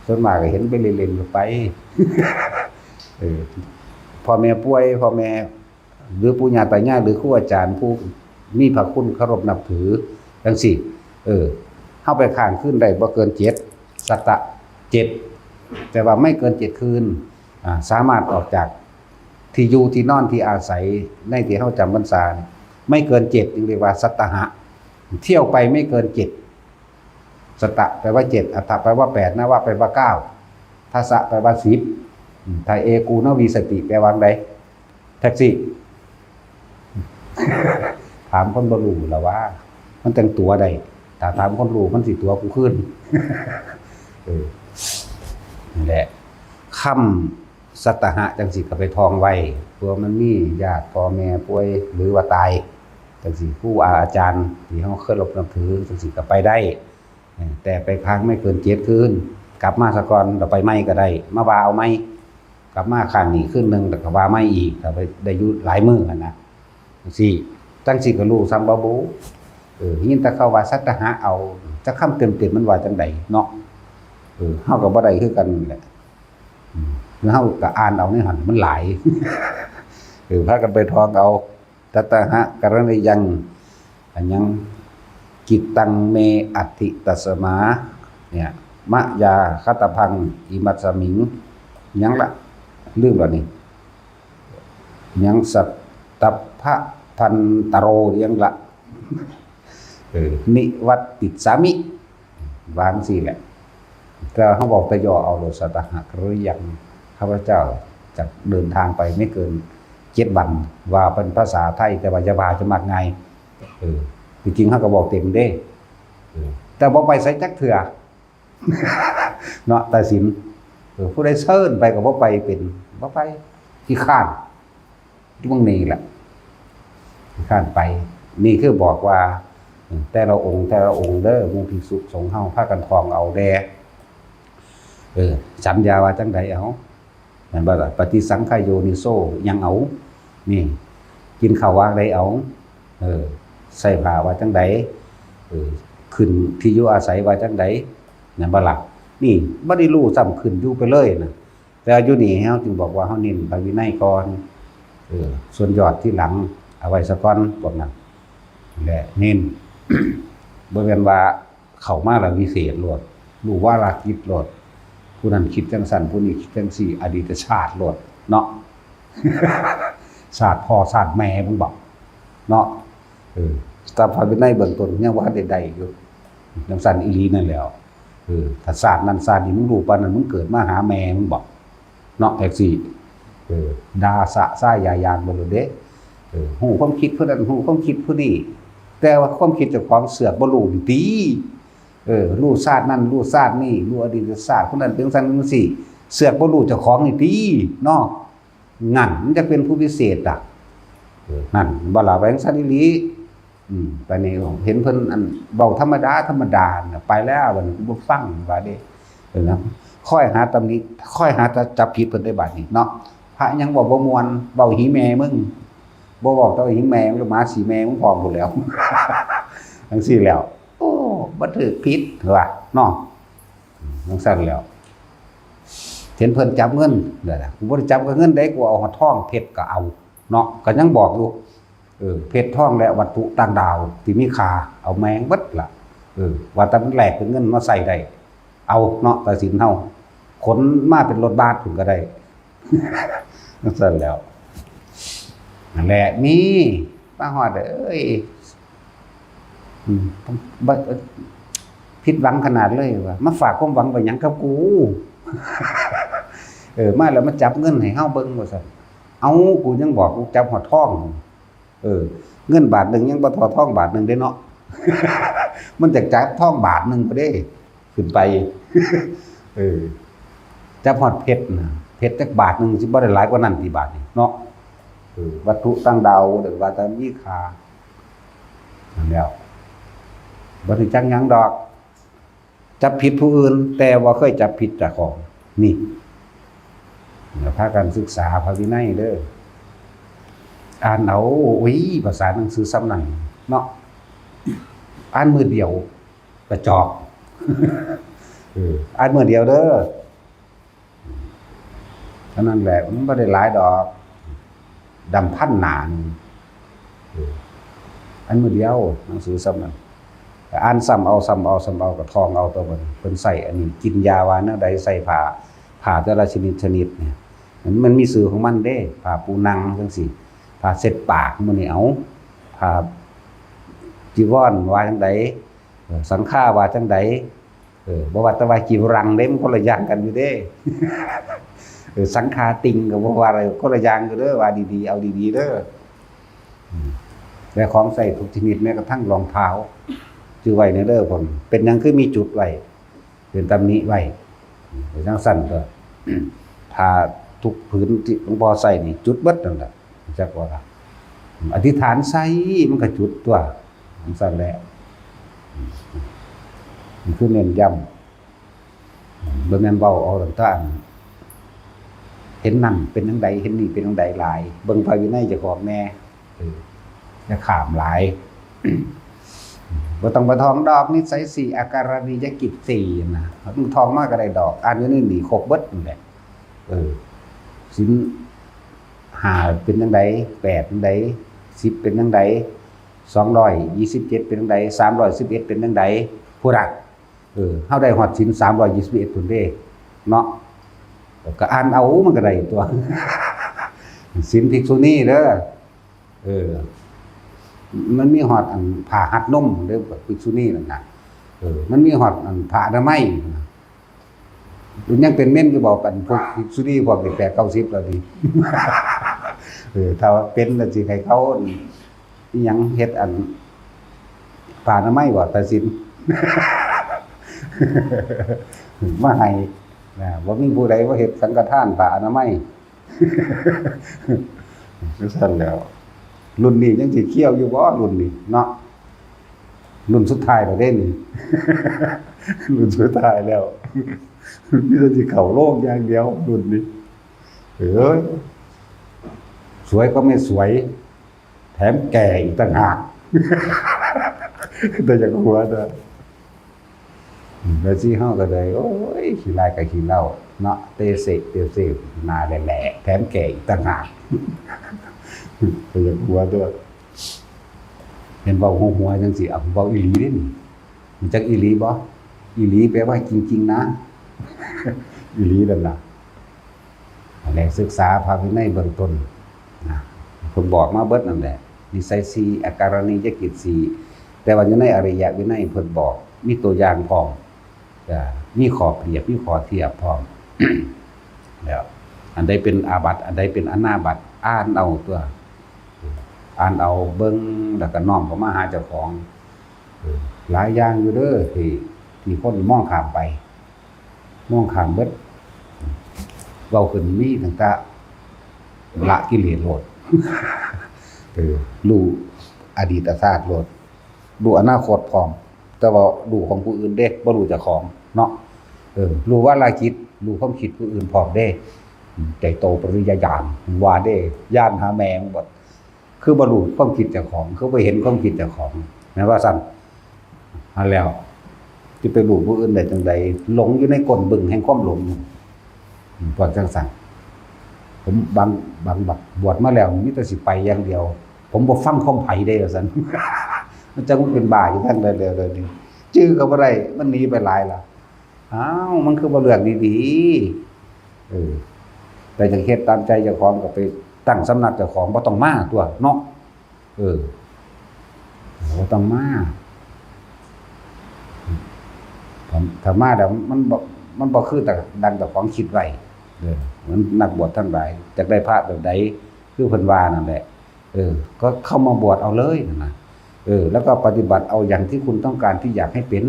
ส่วนมากก็เห็นไปเล่นๆ ก็ไป เออ พ่อแม่ป่วย พ่อแม่ หรือปู่ย่าตายาย หรือครูอาจารย์ผู้มีพระคุณเคารพนับถือ จั่งซี้ เออ เฮาไปค้างคืนได้บ่เกินเจ็ด สัตตะ เจ็ด แต่ว่าไม่เกินเจ็ดคืน อ่า สามารถออกจากที่อยู่ที่นอนที่อาศัยในที่เฮาจำพรรษาเนี่ย ไม่เกินเจ็ด จึงเรียกว่าสัตตหะ เที่ยวไปไม่เกินเจ็ด สัตตะแปลว่าเจ็ด อัฏฐะแปลว่าแปด นวะแปลว่าเก้า ทัสสะแปลว่าสิบ อืม ถ้าเอกูนวิสติ แปลว่าใด แท็กซี่ ถามคนบ่รู้ล่ะว่า มันแต่งตัวได้ ถ้าถามคนรู้ มันสิตั๋วกูคืน เออ นั่นแหละ คำสัตตหะจั่งซี้ก็ไปท่องไว้ เผื่อมันมีญาติพ่อแม่ป่วย หรือว่าตาย จั่งซี้ ครูอาอาจารย์ที่เฮาเคารพนับถือ จั่งซี้ก็ไปได้ เออ แต่ไปค้างไม่เกินเจ็ดคืน กลับมาซะก่อน เดี๋ยวไปใหม่ก็ได้ มาว่าเอาใหม่ กลับมาค้างนี่คืนหนึ่ง แล้วก็ว่าใหม่อีก ก็ไปได้อยู่หลายมื้อหั้นนะ จั่งซี้ จั่งซี้ก็รู้ซ้ำบ่บุ เออ ยินแต่เขาว่าสัตตหะเอา จักคำเต็มๆ มันว่าจั่งใดเนาะ เออ เฮาก็บ่ได้คือกันนั่นแหละ อืม แล้วเฮาก็อ่านเอาในหั้น มันหลาย เออ พากันไปท่องเอา สัตตหะกรณียัง อันยัง กิตตังเมอัตถิตัสมา เนี่ย มะยาคัตตพังอิมัสสมิง ยังละ ลืมแล้วนี่ ยังสัตตพะพันตโร ยังละ เออ นิวัตติสสามิ วางสิแหละ แต่เฮาบอกแต่ย่อเอาโลด สัตตหะกรณียัง ข้าพเจ้าจะเดินทางไปไม่เกินเจ็ดวัน ว่าเป็นภาษาไทย แต่ว่าอย่าว่าจะมักง่าย เออ จริงๆ เฮาก็บอกเต็มเด้ เออ แต่บ่ไปไสจักเทื่อ เนาะ ตาสิน เออ ผู้ใดเชิญไปก็บ่ไปเป็น บ่ไป ขี้คร้าน อยู่หม่องนี้แหละ ขี้คร้านไป นี่คือบอกว่า เออ แต่ละองค์ แต่ละองค์เด้อ หมู่ภิกษุสงฆ์เฮา พากันท่องเอาแด่ เออ สัญญาว่าจั่งใดเอา แม่นบ่ล่ะ ปฏิสังขโยนิโส ยังเอา นี่ กินข้าวว่าใดเอา เออ ใส่ผ้าว่าจั่งใด เออ ขึ้นที่อยู่อาศัยว่าจั่งใด แม่นบ่ล่ะ นี่ บ่ได้รู้ซ้ำ ขึ้นอยู่ไปเลยนะ แต่อยู่นี่เฮาจึงบอกว่าเฮาเน้นพระวินัยก่อน เออ ส่วนยอดทีหลัง เอาไว้ซะก่อน พวกนั้น และเน้น บ่แม่นว่า เข้ามาแล้ววิเศษโลด รู้วาระจิตโลด ผู้นั้นคิดจั่งซั้น ผู้นี้คิดจั่งซี้ อดีตชาติโลดเนาะ ชาติพ่อชาติแม่มึงบอก เนาะ เออ แต่พระวินัยเบื้องต้นยังบ่ทันได้ได้อยู่ จั่งซั้นอีหลีนั่นแหล้ว เออ ถ้าชาตินั้นชาตินี้มึงรู้ปานนั้น มึงเกิดมาหาแม่มึงบอก เนาะ แท็กซี่ เออ ด่าสะซ้ายยายางไปเลยเด้ เออ ฮู้ความคิดผู้นั้น ฮู้ความคิดผู้นี้ แต่ว่าความคิดเจ้าของเสือกบ่รู้นี่ติ เออ รู้ชาตินั้น รู้ชาตินี้ รู้อดีตชาติ ผู้นั้นเป็นจั่งซั้นจั่งซี้ เสือกบ่รู้เจ้าของนี่ติ เนาะ นั่น มันจะเป็นผู้พิเศษอะ เออ นั่น บ่ล่ะ ไปจั่งซั้นอีหลี อืม ไปนี่เห็นเพิ่นอันเว้าธรรมดาธรรมดาน่ะ ไปแล้ว บัดนี้กูบ่ฟังว่าเด้ เออ นะ คอยหาตำหนิ คอยหาแต่จับผิดเพิ่นได้บัดนี้เนาะ พระยังเว้าบ่ม่วน เว้าหีแม่มึง บ่เว้าแต่ว่าหีแม่มึง หมาสีแม่มึงพร้อมพู้นแหล้ว จั่งซี้แหล้ว โอ้ บ่ถืกผิดว่าเนาะ อืม จั่งซั้นแหล้ว เห็นเพิ่นจับเงิน เดี๋ยวนะ กูบ่ได้จับกับเงินเด้ กูเอาฮอดทองเพชรก็เอา เนาะ ก็ยังบอกอยู่ เออ เพชรทองและวัตถุต่างดาวที่มีค่า เอาแม่งเบิดล่ะ เออ ว่าแต่มันแลกเป็นเงินมาใช้ได้ เอาเนาะ ตาสินเฮา ขนมาเป็นรถบัสพุ้นก็ได้ จั่งซั้นแหล้ว นั่นแหละ มี มาฮอด เอ้ย อืม บ่ ผิดหวังขนาดเลยว่า มาฝากความหวังไว้หยังกับกู เออ มาแล้วมาจับเงินให้เฮาเบิ่งว่าซั่น เอ้า กูยังบอกกูจับฮอดทอง เออ เงินบาทหนึ่งยังบ่เท่าทองบาทหนึ่งเด้เนาะ มันจะจับทองบาทหนึ่งบ่เด้ ขึ้นไป เออ จับฮอดเพชรนะ เพชรจักบาทหนึ่งสิบ่ได้หลายกว่านั้นติบาดนี่เนาะ เออ วัตถุต่างดาวหรือว่าแต่มีค่า นั่นแหล้ว บ่ได้จักหยังดอก จับผิดผู้อื่น แต่ว่าเคยจับผิดเจ้าของ นี่ แล้วพากันศึกษาพระวินัยเด้อ อ่านเอา โอ้ย ภาษาหนังสือส่ำนั้นเนาะ อ่านมื้อเดียว กระจอก เออ อ่านมื้อเดียวเด้อ เท่านั้นแหละ มันบ่ได้หลายดอก ดำพันหน้าหนึ่ง เออ อ่านมื้อเดียว หนังสือส่ำนั้น แต่อ่านซ้ำเอา ซ้ำเอา ซ้ำเอา ก็ท่องเอาตัวเพิ่น เพิ่นใส่อันนี้ กินยาว่าแนวใด ใส่ผ้า ผ้าแต่ละชนิดชนิดเนี่ย มัน มันมีชื่อของมันเด้ ผ้าปูนังจังซี้ ผ้าเช็ดปากหมู่นี้ เอา ผ้าจีวรว่าจังใด เออ สังฆาว่าจังใด เออ บ่ว่าแต่ว่าจีวรังเด้ มันคนละอย่างกันอยู่เด้ เออ สังฆาติงก็บ่ว่าอะไร คนละอย่างอยู่เด้อ ว่าดีๆ เอาดีๆ เด้อ อืม และของใช้ทุกชนิด แม้กระทั่งรองเท้า จื่อไว้แน่เด้อพ่น เป็นหยังคือมีจุดไว้ เป็นตำหนิไว้ อืม จังซั่นก็ ผ้าทุกผืนที่หลวงพ่อใส่นี่ จุดเบิดนั่นแหละ จักว่าล่ะ อธิษฐานใส่มันก็จุดตัว จังซั่นแหละ มันคือเน้นย้ำ บ่แม่นเว้าเอาตั้งแต่อัน เห็นนั่นเป็นจั่งใด เห็นนี่เป็นจั่งใดหลาย เบิ่งพระวินัยเจ้าของแน่ เออ อย่าข้ามหลาย บ่ต้องไปท่องดอก นิสัยสี่ อาการณียกิจสี่นะ มึงท่องมาก็ได้ดอก อ่านอยู่ในนี่ครบเบิดนั่นแหละ เออ ศีลห้าเป็นจั่งใด แปดจั่งใด สิบเป็นจั่งใด สองร้อยยี่สิบเจ็ดเป็นจั่งใด สามร้อยสิบเอ็ดเป็นจั่งใด พุ้นน่ะ เออ เฮาได้ฮอดศีลสามร้อยยี่สิบเอ็ดพุ้นเด้ เนาะ ก็อ่านเอามันก็ได้ตัว ศีลภิกษุณีเด้อ เออ มันมีฮอดอันผ้าฮัดนมเด้อ ภิกษุณีนั่นน่ะ เออ มันมีฮอดอันผ้าอนามัยนั่นน่ะ มันยังเป็นเมนอยู่บ่ อันพวกภิกษุณีพวกนี้แปดเก้าสิบแล้วนี่ เออ ถ้าว่าเป็นแล้วสิให้เขา อิหยังเฮ็ดอันผ้าอนามัยบ่ ตัดสิน มาให้นะ บ่มีผู้ใดมาเฮ็ดสังฆทานผ้าอนามัย จั่งซั่นแหล้ว รุ่นนี้ยังสิเคี้ยวอยู่บ่ รุ่นนี้เนาะ รุ่นสุดท้ายแล้วเด้นี่ รุ่นสุดท้ายแล้ว มีแต่สิเข้าโรงอย่างเดียว รุ่นนี้ เอ้ย สวยก็ไม่สวย แถมแก่อีกต่างหาก แต่อยากหัวเด้อ อืม แล้วสิเฮาก็เลย โอ้ย ขี้ร้ายก็ขี้เหล้าเนาะ เตเสะเตเสะ หน้าแหล่ๆ แถมแก่อีกต่างหาก แต่อยากหัวเด้อ เห็นเว้าหัวๆ จังซี้ เอา เว้าอีหลีเด้นี่ รู้จักอีหลีบ่ อีหลีแปลว่าจริงๆ นะ อีหลีนั่นน่ะ อันนี้ศึกษาพระวินัยเบื้องต้นนะ เพิ่นบอกมาเบิดนั่นแหละ นิสัยสี่ อาการณียกิจสี่ แต่ว่าอยู่ในอริยวินัยเพิ่นบอก มีตัวอย่างพร้อม อ่า มีข้อเปรียบ มีข้อเทียบพร้อม แล้ว อันใดเป็นอาบัติ อันใดเป็นอนาบัติ อ่านเอาตัว อ่านเอาเบิ่ง แล้วก็น้อมเข้ามาหาเจ้าของ เออ หลายอย่างอยู่เด้อ ที่ ที่คนมองข้ามไป มองข้ามเบิด เว้าขึ้นมีตั้งแต่ละกิเลสโลด เออ รู้อดีตชาติโลด รู้อนาคตพร้อม แต่ว่ารู้ของผู้อื่นเด้ บ่รู้เจ้าของเนาะ เออ รู้วาลจิต รู้ความคิดผู้อื่นพร้อมเด้ อืม ไตรโตปริยญาณ ว่าเด้ ญาณหาแม่งบ่ คือบ่รู้ความคิดเจ้าของ คือบ่เห็นความคิดเจ้าของ แม่นว่าซั่น หั้นแหล้ว สิไปรู้ผู้อื่นได้จั่งใด หลงอยู่ในก้นบึ้งแห่งความหลง อืม พวกจั่งซั่น ผมบาง บางบัดบวชมาแล้ว มีแต่สิไปอย่างเดียว ผมบ่ฟังความไผเด้ ว่าซั่น มันจั่งมันเป็นบ้าอยู่ทางใดแล้วเดี๋ยวนี้ จื่อก็บ่ได้ มันหนีไปหลายละ อ้าว มันคือบ่เลือกดีๆ เออ แต่อยากเฮ็ดตามใจเจ้าของก็ไปตั้งสำนักเจ้าของ บ่ต้องมาตัวเนาะ เออ บ่ต้องมา ถ้า ถ้ามาแล้วมันบ่ มันบ่คือแต่ดังเจ้าของคิดไว้ เออ เหมือนนักบวชทั้งหลาย อยากได้พระแบบใด คือเพิ่นว่านั่นแหละ เออ ก็เข้ามาบวชเอาเลยนะ เออ แล้วก็ปฏิบัติเอาอย่างที่คุณต้องการที่อยากให้เป็น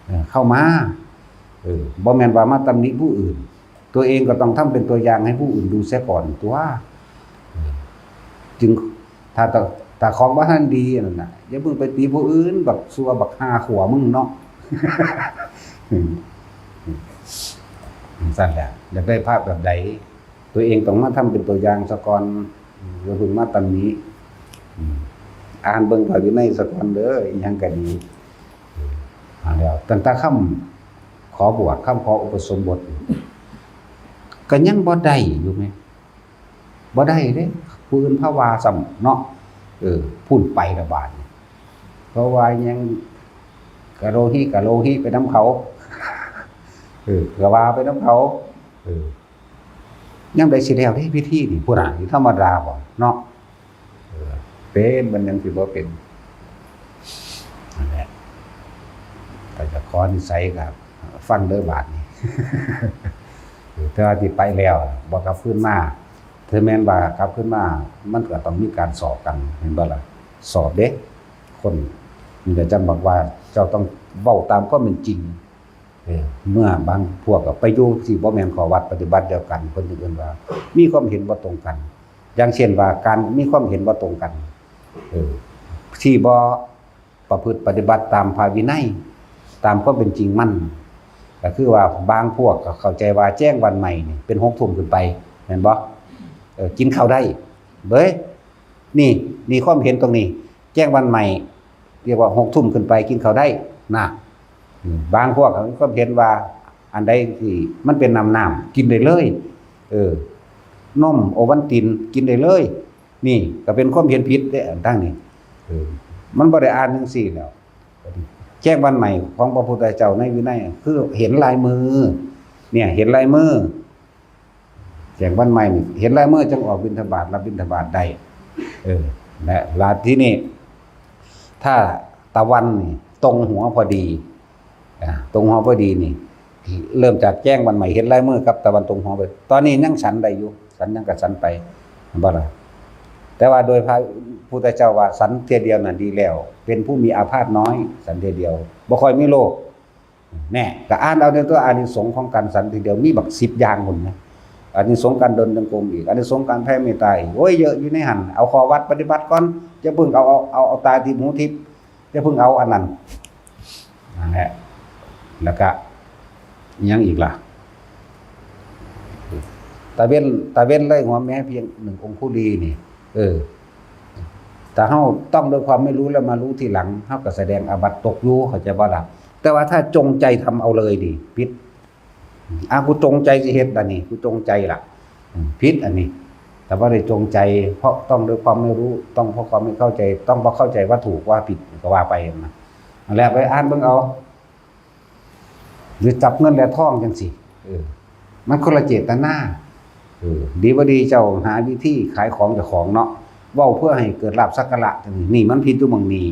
เออ เข้ามา เออ บ่แม่นว่ามาตำหนิผู้อื่น ตัวเองก็ต้องทำเป็นตัวอย่างให้ผู้อื่นดูเสียก่อนตัว เออ จึง ถ้า ถ้า ถ้าของบ่ทันดีนั่นน่ะ อย่าเพิ่งไปติผู้อื่น บักซั่ว บักห่าขัวมึงเนาะ อืม อืม ซั่นแหละ อยากได้พระแบบใด ตัวเองต้องมาทำเป็นตัวอย่างซะก่อน อย่าเพิ่งมาตำหนิ อืม อ่านเบิ่งพระวินัยซะก่อนเด้อ อิหยังก็ดี อืม เอาแล้ว ตั้งแต่คำขอบวช คำขออุปสมบท ก็ยังบ่ได้อยู่แหม บ่ได้เด้ ผู้อื่นพาว่าซ้ำเนาะ เออ พู้นไปละบาดนี่ เพราะว่ายังกะโลหิ กะโลหิไปนำเขา เออ กะว่าไปนำเขา เออ ยามใดสิแล้วเด้พิธีนี่ พู้นน่ะ สิธรรมดาบ่เนาะ เออ เป็น มันยังสิบ่เป็น นั่นแหละ ก็จะขอนิสัยครับ ฟังเด้อบาดนี้ แต่ว่าที่ไปแล้ว บ่กลับคืนมา ถึงแม้นว่ากลับคืนมา มันก็ต้องมีการสอบกัน เห็นบ่ล่ะ สอบเด้ คน นี่ก็จำบอกว่า เจ้าต้องเว้าตามความเป็นจริง เออ เมื่อบางพวกก็ไปอยู่ที่บ่แม่นข้อวัดปฏิบัติเดียวกัน เพิ่นจึงเอิ้นว่า มีความเห็นบ่ตรงกัน อย่างเช่นว่าการมีความเห็นบ่ตรงกัน เออ ที่บ่ประพฤติปฏิบัติตามพระวินัย ตามความเป็นจริงมัน ก็คือว่าบางพวกก็เข้าใจว่าแจ้งวันใหม่นี่เป็นหกทุ่มขึ้นไป แม่นบ่ เออ กินข้าวได้ เบ้ย นี่ นี่ความเห็นตรงนี้ แจ้งวันใหม่ เรียกว่าหกทุ่มขึ้นไปกินข้าวได้ นะ อืม บางพวกก็มีความเห็นว่า อันใดที่มันเป็นน้ำๆ กินได้เลย เออ นมโอวัลตินกินได้เลย นี่ก็เป็นความเห็นผิดเด้ อันตั้งนี้ เออ มันบ่ได้อ่านจังซี่แล้ว แจ้งวันใหม่ของพระพุทธเจ้าในวินัย คือเห็นลายมือ เนี่ย เห็นลายมือ แจ้งวันใหม่นี่ เห็นลายมือจึงออกบิณฑบาต รับบิณฑบาตได้ เออ และ และที่นี่ ถ้าตะวันนี่ตรงหัวพอดี อ่า ตรงหัวพอดีนี่ เริ่มจากแจ้งวันใหม่ เห็นลายมือกับตะวันตรงหัวไป ตอนนี้ยังฉันได้อยู่ ฉันยังกะฉันไป เห็นบ่ล่ะ แต่ว่าโดยพระพุทธเจ้าว่า ฉันเทื่อเดียวน่ะดีแล้ว เป็นผู้มีอาพาธน้อย ฉันเทื่อเดียว บ่ค่อยมีโรค แน่ ก็อ่านเอาในตัวอานิสงส์ของการฉันเทื่อเดียว มีบักสิบอย่างพุ้นนะ อานิสงส์การเดินจงกรมอีก อานิสงส์การแผ่เมตตาอีก โอ้ย เยอะอยู่ในหั่น เอาข้อวัดปฏิบัติก่อน อย่าเพิ่งเอา เอา เอา เอาตาทิพย์หูทิพย์ อย่าเพิ่งเอาอันนั้น นั่นแหละ แล้วก็ ยังอีกล่ะ ตะเว้น ตะเว้นเลยหัวแม้เพียงหนึ่งองคุลีนี่ เออ ถ้าเฮาต้องด้วยความไม่รู้แล้วมารู้ทีหลัง เฮาก็แสดงอาบัติตกอยู่ เข้าใจบ่ล่ะ แต่ว่าถ้าจงใจทำเอาเลยนี่ ผิด อ่ะ กูจงใจสิเฮ็ดอันนี้ กูจงใจล่ะ อืม ผิดอันนี้ แต่ว่าได้จงใจ เพราะต้องด้วยความไม่รู้ ต้องเพราะความไม่เข้าใจ ต้องเพราะเข้าใจว่าถูกว่าผิด ก็ว่าไปนะ นั่นแหละ ไปอ่านเบิ่งเอา หรือจับเงินและทองจังซี้ เออ มันคนละเจตนา เออ ดีบ่ดีเจ้าหาวิธีขายของเจ้าของเนาะ เว้าเพื่อให้เกิดลาภสักการะจังซี้ นี่มันผิดอยู่หม่องนี้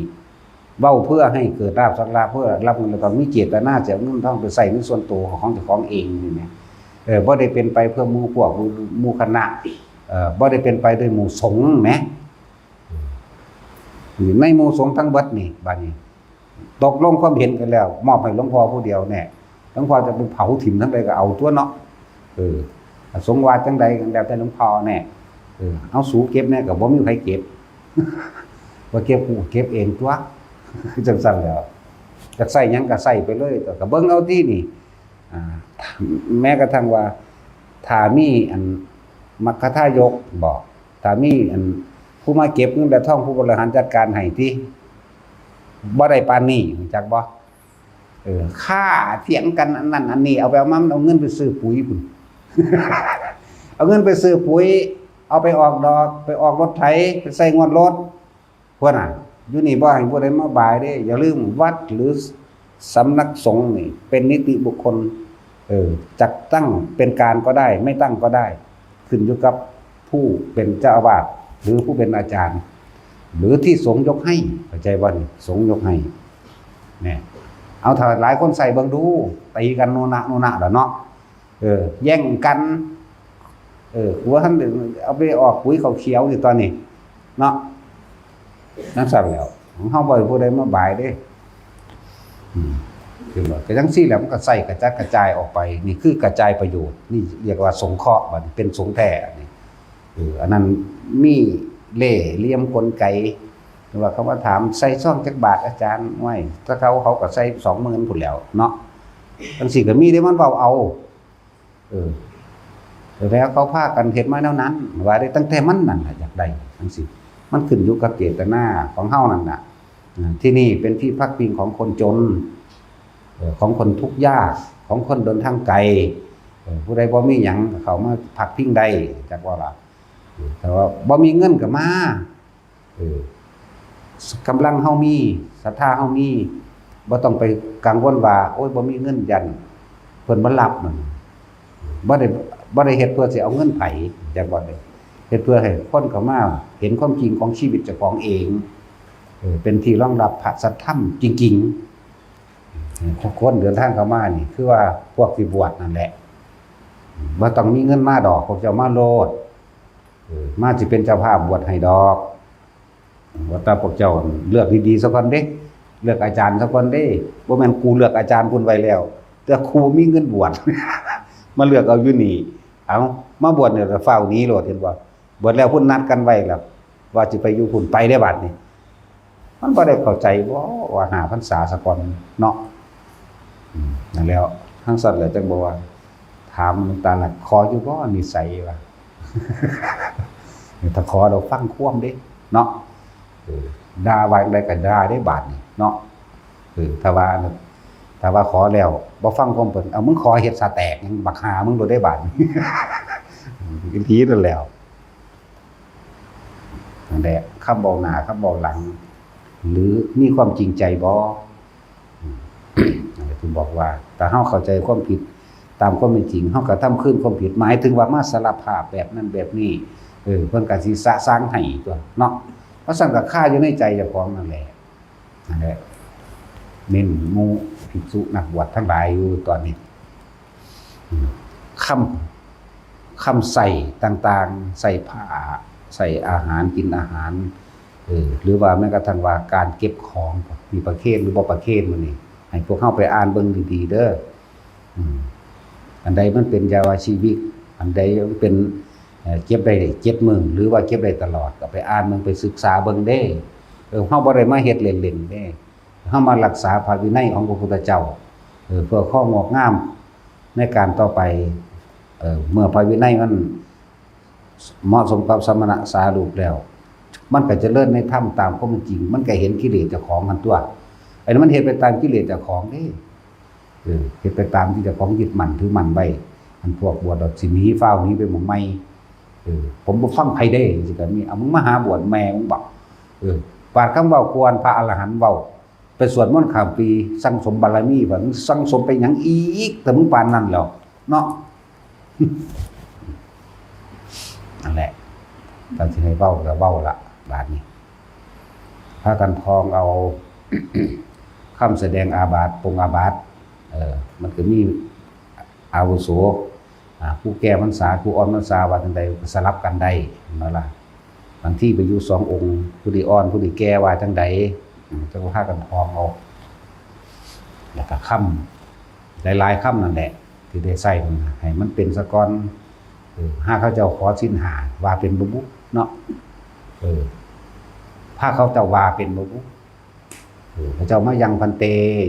เว้าเพื่อให้เกิดลาภสักการะ เพื่อรับเงินแล้วก็มีเจตนาจะเอาเงินทองไปใช้ในส่วนตัวของเจ้าของเองนี่แหม เออ บ่ได้เป็นไปเพื่อหมู่พวก หมู่ หมู่คณะ เออ บ่ได้เป็นไปโดยหมู่สงฆ์แหม อยู่ในหมู่สงฆ์ทั้งเบิดนี่ บัดนี้ ตกลงความเห็นกันแล้ว มอบให้หลวงพ่อผู้เดียวแน่ หลวงพ่อจะไปเผาถิ่มทั้งใดก็เอาตัวเนาะ เออ สงฆ์ว่าจังใดก็แล้วแต่หลวงพ่อแน่ เออ เอาสูเก็บแน่ก็บ่มีใครเก็บ ว่าเก็บกูเก็บเองตัว จังซั่นแหล้ว จักใช้หยังก็ใช้ไปเลย ก็เบิ่งเอาตินี่ อ่า แม้กระทั่งว่า ถ้ามีอันมัคคทายกบอก ถ้ามีอันผู้มาเก็บเงินและทอง ผู้บริหารจัดการให้ติ บ่ได้ปานนี้ รู้จักบ่ เออ ค่าเถียงกันอันนั้นอันนี้ เอาไปเอามา มันเอาเงินไปซื้อปุ๋ยพุ้น เอาเงินไปซื้อปุ๋ย เอาไปออกดอก ไปออกรถไถ ไปใส่งวดรถ พวกน่ะ อยู่นี่บ่ให้ผู้ใดมาบายเด้ อย่าลืมวัดหรือสำนักสงฆ์นี่เป็นนิติบุคคล เออ จัดตั้งเป็นกลางก็ได้ ไม่ตั้งก็ได้ ขึ้นอยู่กับผู้เป็นเจ้าอาวาส หรือผู้เป็นอาจารย์ หรือที่สงฆ์ยกให้ เข้าใจบ่นี่ สงฆ์ยกให้ เนี่ย เอาถ้าหลายคนใช้เบิ่งดู ตีกันโนนะโนนะล่ะเนาะ เออ แย่งกัน เออ กูว่าท่านเอาไปออกปุ๋ยข้าวเขียวนี่ตอนนี้ เนาะ นั่นสั่นแล้ว ของเฮาบ่ให้ผู้ใดมาบายเด้ อืม คือว่าก็จั่งซี้แหละ มันก็ใส่กระจัดกระจายออกไป นี่คือกระจายประโยชน์ นี่เรียกว่าสงเคราะห์ บัดนี้เป็นสงฆ์แท้ อันนี้ เออ อันนั้นมีเล่ห์เหลี่ยมกลไก หรือว่าเขามาถาม "ใส่ซองจักบาทอาจารย์" โอ้ย ถ้าเขา เขาก็ใส่สองหมื่นพู้นแหล้วเนาะ จั่งซี้ก็มีเด้ มันเว้าเอา เออ แล้วเขาพากันเฮ็ดมาแนวนั้น ว่าได้ตั้งแต่มันนั่นล่ะอยากได้ จั่งซี้ มันขึ้นอยู่กับเจตนาของเฮานั่นน่ะ อ่า ที่นี่เป็นที่พักพิงของคนจน เอ่อ ของคนทุกข์ยาก ของคนเดินทางไกล เอ่อ ผู้ใดบ่มีหยังก็เข้ามาพักพิงได้ จักว่าล่ะ เออ แต่ว่าบ่มีเงินก็มา เออ กำลังเฮามี ศรัทธาเฮามี บ่ต้องไปกังวลว่า โอ้ย บ่มีเงิน ย้านเพิ่นบ่รับ มัน บ่ได้ บ่ได้เฮ็ดเพื่อสิเอาเงินไผ จักว่าเด้ เฮ็ดเพื่อให้คนเข้ามาเห็นความจริงของชีวิตเจ้าของเอง เออ เป็นที่รองรับพระสัทธรรมจริงๆ คนเดินทางเข้ามานี่ คือว่าพวกสิบวชนั่นแหละ บ่ต้องมีเงินมาดอก พวกเจ้ามาโลด เออ มาสิเป็นเจ้าภาพบวชให้ดอก ว่าแต่พวกเจ้าเลือกดีๆซะก่อนเด้ เลือกอาจารย์ซะก่อนเด้ บ่แม่นกูเลือกอาจารย์พุ้นไว้แล้ว แต่กูบ่มีเงินบวช มาเลือกเอาอยู่นี่ เอา มาบวชเนี่ยก็ฟ้าวหนีโลด เห็นบ่ บวชแล้วพุ้นนัดกันไว้แล้ว ว่าสิไปอยู่พุ้น ไปได้บัดนี้ มันบ่ได้เข้าใจบ่ว่าห้าพรรษาซะก่อนเนาะ อืม นั่นแหล้ว จั่งซั้นแหละจั่งบอกว่า ถามหลวงตาหลัก ขออยู่บ่นิสัยว่า ถ้าขอเราฟังความเด้เนาะ เออ ด่าว่าจั่งใดก็ด่าได้บาดนี้เนาะ เออ ถ้าว่า ถ้าว่าขอแล้วบ่ฟังความเพิ่น เอา มึงขอเฮ็ดสาแตกหยัง บักห่ามึงโลดได้บาดนี้ อีหลีนั่นแหล้ว นั่นแหละ คำเว้าหน้า คำเว้าหลัง หรือมีความจริงใจบ่ อืม นั่นแหละที่บอกว่า ถ้าเฮาเข้าใจความผิดตามความเป็นจริง เฮากระทำคืนความผิด หมายถึงว่ามาสารภาพแบบนั้นแบบนี้ เออ เพิ่นก็สิสะสางให้ตั๊วเนาะ เพราะซั้นก็คาอยู่ในใจเจ้าของนั่นแหละ นั่นแหละ เน้นหมู่ภิกษุนักบวชทั้งหลายอยู่ตอนนี้ อืม คำ คำใช้ต่างๆ ใช้ผ้า ใช้อาหาร กินอาหาร เออ หรือว่าแม้กระทั่งว่าการเก็บของ มีประเคนหรือบ่ประเคนมื้อนี้ ให้พวกเฮาไปอ่านเบิ่งดีๆเด้อ อืม อันใดมันเป็นยาวาชีวิก อันใดมันเป็น เอ่อ เก็บได้เจ็ดมื้อ หรือว่าเก็บได้ตลอด ก็ไปอ่านเบิ่ง ไปศึกษาเบิ่งเด้ เออ เฮาบ่ได้มาเฮ็ดเล่นๆเด้ เฮามารักษาพระวินัยของพระพุทธเจ้า เออ เพื่อความงอกงามในการต่อไป เออ เมื่อพระวินัยมันเหมาะสมกับสมณะสารูปแล้ว มันก็เจริญในธรรมตามความเป็นจริง มันก็เห็นกิเลสเจ้าของหั้นตั๊ว อันนี้มันเฮ็ดไปตามกิเลสเจ้าของเด้ เออ เฮ็ดไปตามที่เจ้าของยึดมั่นถือมั่นไว้ อันพวกบวชแล้วสิหนี ฟ้าวหนีไปหม่องใหม่ เออ ผมบ่ฟังไผเด้ จั่งซี้ก็มี เอา มึงมาหาบวชแม่มึงบ่ เออ ปาดคำเว้าควรพระอรหันต์เว้า ไปสวดมนต์ข้ามปี สั่งสมบารมี บัดมึงสั่งสมไปหยังอีก แต่มึงปานนั้นแล้วเนาะ นั่นแหละ ตอนที่ให้เว้าก็เว้าละ บาดนี้ พากันท่องเอา คำแสดงอาบัติ ปรงอาบัติ เออ มันก็มีอาวุโส อ่า ผู้แก่พรรษา ผู้อ่อนพรรษาว่าจั่งใด ก็สลับกันได้ แม่นบ่ล่ะ บางทีไปอยู่สององค์ ผู้นี้อ่อน ผู้นี้แก่ว่าจั่งใด อืม จั่งว่าพากันท่องเอา แล้วก็คำ หลายๆคำนั่นแหละ ที่ได้ใช้นั่นน่ะ ให้มันเป็นซะก่อน เออ หาเขาเจ้าขอศีลห้า ว่าเป็นบ่บุเนาะ เออ พาเขาเจ้าว่าเป็นบ่บุ เออ เขาเจ้ามายังพันเต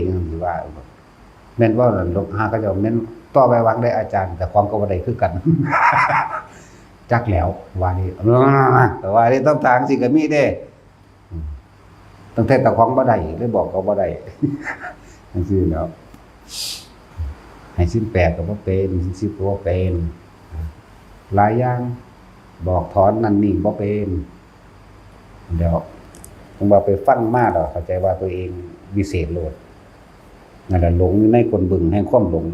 จั่งซี้ว่า แม่นบ่ล่ะ หลวง หาเขาเจ้าแม่นต่อไปวางได้อาจารย์ แต่ของก็บ่ได้คือกัน จักแล้ว ว่านี่ แต่ว่านี่ต้องทางสิก็มีเด้ อืม ตั้งแต่เจ้าของบ่ได้ เลยบอกเขาบ่ได้ จั่งซี้แหล้ว ให้ศีลแปดก็บ่เป็น ศีลสิบก็บ่เป็น หลายอย่าง บอกถอนนั่นนี่บ่เป็น เดี๋ยว ผมว่าไปฟังมาแล้วเข้าใจว่าตัวเองวิเศษโลด นั่นแหละ หลงอยู่ในก้นบึ้งแห่งความหลง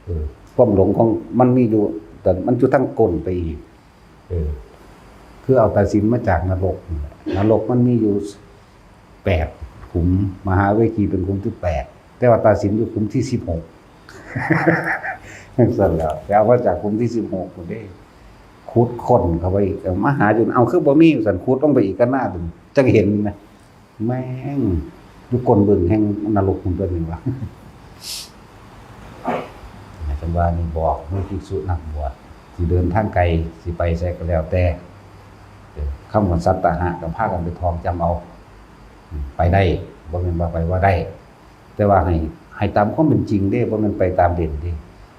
เออ ความหลงของมันมีอยู่ แต่มันอยู่ทางก้นไปอีก เออ คือเอาตาสินมาจากนรกนี่แหละ นรกมันมีอยู่แปดขุม มหาเวทีเป็นขุมที่แปด แต่ว่าตาสินอยู่ขุมที่สิบหก จั่งซั้นแหล้ว ไปเอามาจากขุมที่สิบหกพุ้นเด้ ขุดค้นเข้าไปอีก เอามาหาอยู่ เอาคือบ่มี ซั่น ขุดลงไปอีกก็น่าจังเห็นนะ แม่งอยู่ก้นบึ้งแห่งนรก มันตัวนี้วะ จังว่านี่บอกหมู่ภิกษุนักบวช สิเดินทางไกล สิไปไสก็แล้วแต่ เออ คำว่าสัตตหะก็พากันไปท่องจำเอา อืม ไปได้ บ่แม่นว่าไปบ่ได้ แต่ว่าให้ ให้ตามความเป็นจริงเด้ บ่แม่นไปตามเล่นเด้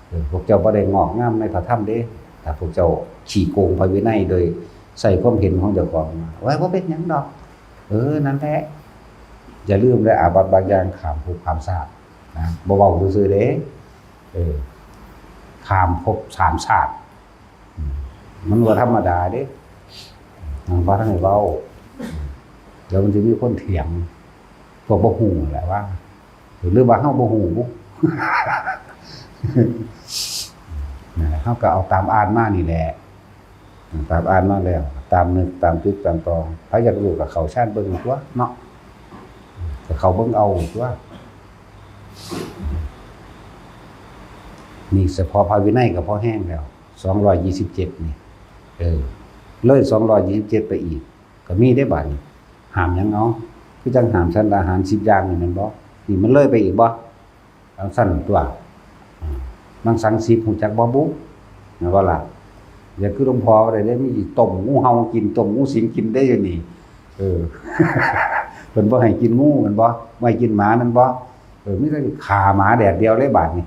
เออ พวกเจ้าบ่ได้งอกงามในพระธรรมเด้ ถ้าพวกเจ้าขี้โกงพระวินัยโดยใช้ความเห็นของเจ้าของ ว่าบ่เป็นหยังดอก เออ นั่นแหละ อย่าลืมเด้อ อาบัติบางอย่างข้ามภพข้ามชาตินะ บ่เว้าซื่อๆเด้ เออ ข้ามภพข้ามชาติ อืม มันบ่ธรรมดาเด้ มันบ่ทันได้เว้า เดี๋ยวมันสิมีคนเถียง พวกบ่ฮู้แหละว่า หรือว่าเฮาบ่ฮู้บุ นั่นแหละ เฮาก็เอาตามอ่านมานี่แหละ ตามอ่านมาแล้ว ตามนึก ตามตึก ตามตอง ไผอยากรู้ก็เข้าฌานเบิ่งตัวเนาะ ก็เข้าเบิ่งเอาตัว นี่เฉพาะพระวินัยก็พอแฮงแล้ว สองร้อยยี่สิบเจ็ดนี่ เออ เลยสองร้อยยี่สิบเจ็ดไปอีก ก็มีได้บาดนี้ ห้ามหยังเอา คือจังห้ามฉันอาหารสิบอย่างนี่แม่นบ่ นี่มันเลยไปอีกบ่ จังซั่นตัว อืม มังสังสิบ ฮู้จักบ่บุ แม่นบ่ล่ะ อย่าคือหลวงพ่อว่าได้เด้ มีต้มงูเห่ากิน ต้มงูสิงกินได้อยู่นี่ เออ เพิ่นบ่ให้กินงูแม่นบ่ บ่ให้กินหมาแม่นบ่ เออ มีแต่ฆ่าหมาแดดเดียวเลยบาดนี้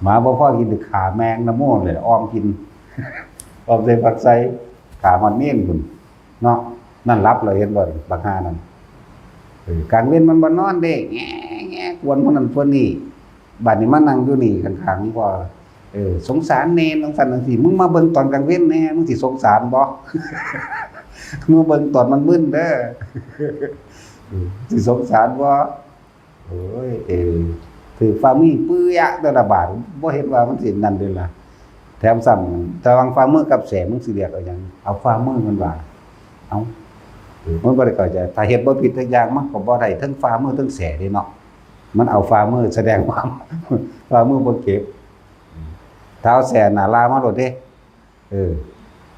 หมาบ่พอกิน ฆ่าแมงนะโมเลย ออมกิน ออมใส่ผักใส่ ฆ่าฮอดเมนพุ้น เนาะ นั่นหลับแล้วเห็นบ่ บักห่านั่น เออ กลางเว็นมันบ่นอนเด้ แงะแงะ กวนพวกนั้นพวกนี้ บัดนี้มานั่งอยู่นี่ข้างๆ พ่อ เออ สงสารแน่ จังซั่นจังซี่ มึงมาเบิ่งตอนกลางเว็นแน่ มึงสิสงสารบ่ มาเบิ่งตอนมันมึนเด้อ เออ สิสงสารบ่ โอ้ย เออ ถือฝ่ามือปื้อยะแต่ละบาท บ่เห็นว่ามันสินั่นเด้ล่ะ แถมซ้ำ ระหว่างฝ่ามือกับแส มึงสิเลือกเอาหยัง เอาฝ่ามือ มันว่า เอ้า เออ มันบ่ได้เข้าใจ ถ้าเฮ็ดบ่ผิดจักอย่าง มันก็บ่ได้เทิงฝ่ามือเทิงแสเด้เนาะ มันเอาฝ่ามือ แสดงว่า ฝ่ามือบ่เก็บ ถ้าเอาแสหน้าลามาโลดเด้ เออ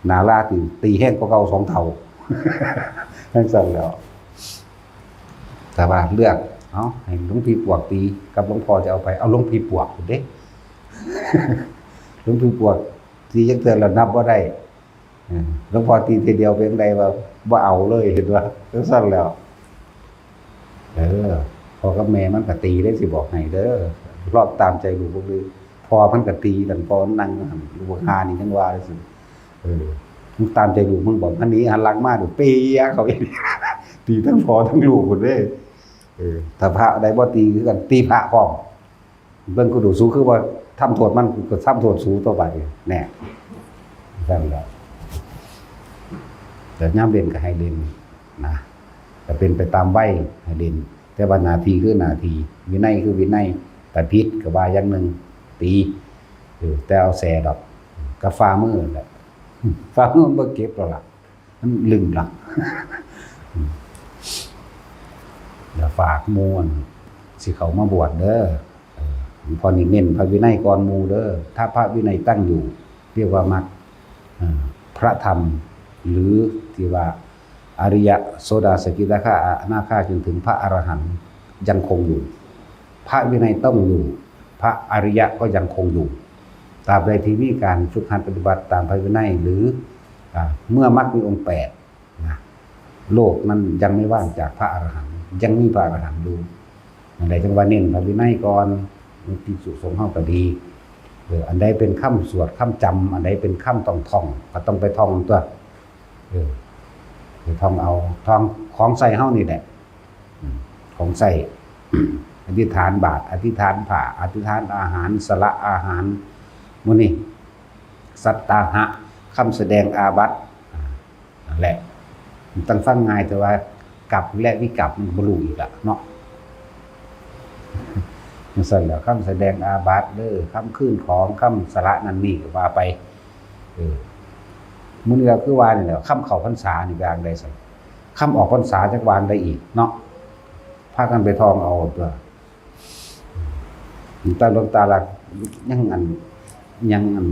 หน้าลาตี ตีแฮงกว่าเก่าสองเท่า จังซั่นแหล้ว แต่ว่าเลือก เอา ให้หลวงพี่ปวกตี กับหลวงพ่อจะเอาไผ เอาหลวงพี่ปวกพุ้นเด้ หลวงพี่ปวกตีจักเทื่อแล้วนับบ่ได้ เออ หลวงพ่อตีทีเดียวเป็นไงวะ บ่เอาเลย เห็นบ่ จังซั่นแหล้ว เออ พ่อกับแม่มันก็ตีได้สิบอกให้เด้อ ลอกตามใจลูกบ่คือ พ่อมันก็ตีกัน พ่อมันนั่งอยู่หั่น ลูกหานี่จังว่าเลยสิ เออ มึงตามใจลูกมึงบอก หันหนีหันหลังมา เดี๋ยวเปียเขาอีก ตีทั้งพ่อทั้งลูกพุ้นเด้ เออ ถ้าพระใดบ่ตีคือกัน ตีพระพร้อม เบิ่งกูดู สูคือว่าทำโทษมัน กูก็ทำโทษสูต่อไป แน่ ซั่นแหละ แต่ยามเล่นก็ให้เล่นนะ ก็เป็นไปตามวัยให้เล่น แต่ว่าหน้าที่คือหน้าที่ วินัยคือวินัย แต่ผิดก็ว่าอย่างหนึ่ง ตี เออ แต่เอาแสดอก กับฝ่ามือนั่นแหละ ฝ่ามือมันบ่เก็บแล้วล่ะ มันลึงละ เดี๋ยวฝากหมู่สิเข้ามาบวชเด้อ เออ พ่อนี่เน้นพระวินัยก่อนหมู่เด้อ ถ้าพระวินัยตั้งอยู่ เรียกว่ามรรค เออ พระธรรม หรือที่ว่าอริยะ โสดาสกิทาคา อนาคา จนถึงพระอรหันต์ยังคงอยู่ พระวินัยต้องอยู่ พระอริยะก็ยังคงอยู่ ตราบใดที่มีการฝึกหัดปฏิบัติตามพระวินัย หรือ อ่า เมื่อมรรคมีองค์แปดนะ โลกนั้นยังไม่ว่างจากพระอรหันต์ ยังมีพระอรหันต์อยู่ นั่นแหละจังว่าเน้นพระวินัยก่อน ภิกษุสงฆ์เฮาก็ดี เออ อันใดเป็นคำสวดคำจำ อันใดเป็นคำต้องท่อง ก็ต้องไปท่องตัว เออ ไปท่องเอา ท่องของใช้เฮานี่แหละ อืม ของใช้ อธิษฐานบาตร อธิษฐานผ้า อธิษฐานอาหาร สละอาหาร หมู่นี้ สัตตาหะ คำแสดงอาบัติ อ่า นั่นแหละ มันต้องฟังง่าย แต่ว่ากลับและวิกลับมันบ่รู้อีกละเนาะ จังซั่นแหละ คำแสดงอาบัติเด้อ คำคืนของ คำสละนั่นนี่ก็ว่าไป เออ มื้อนี้ก็คือว่านี่แหละ คำเข้าพรรษานี่ว่าจั่งใดซั่น คำออกพรรษาจักว่าจั่งใดอีกเนาะ พากันไปท่องเอาตัว ตาหลวงตาละยังอัน ยังอัน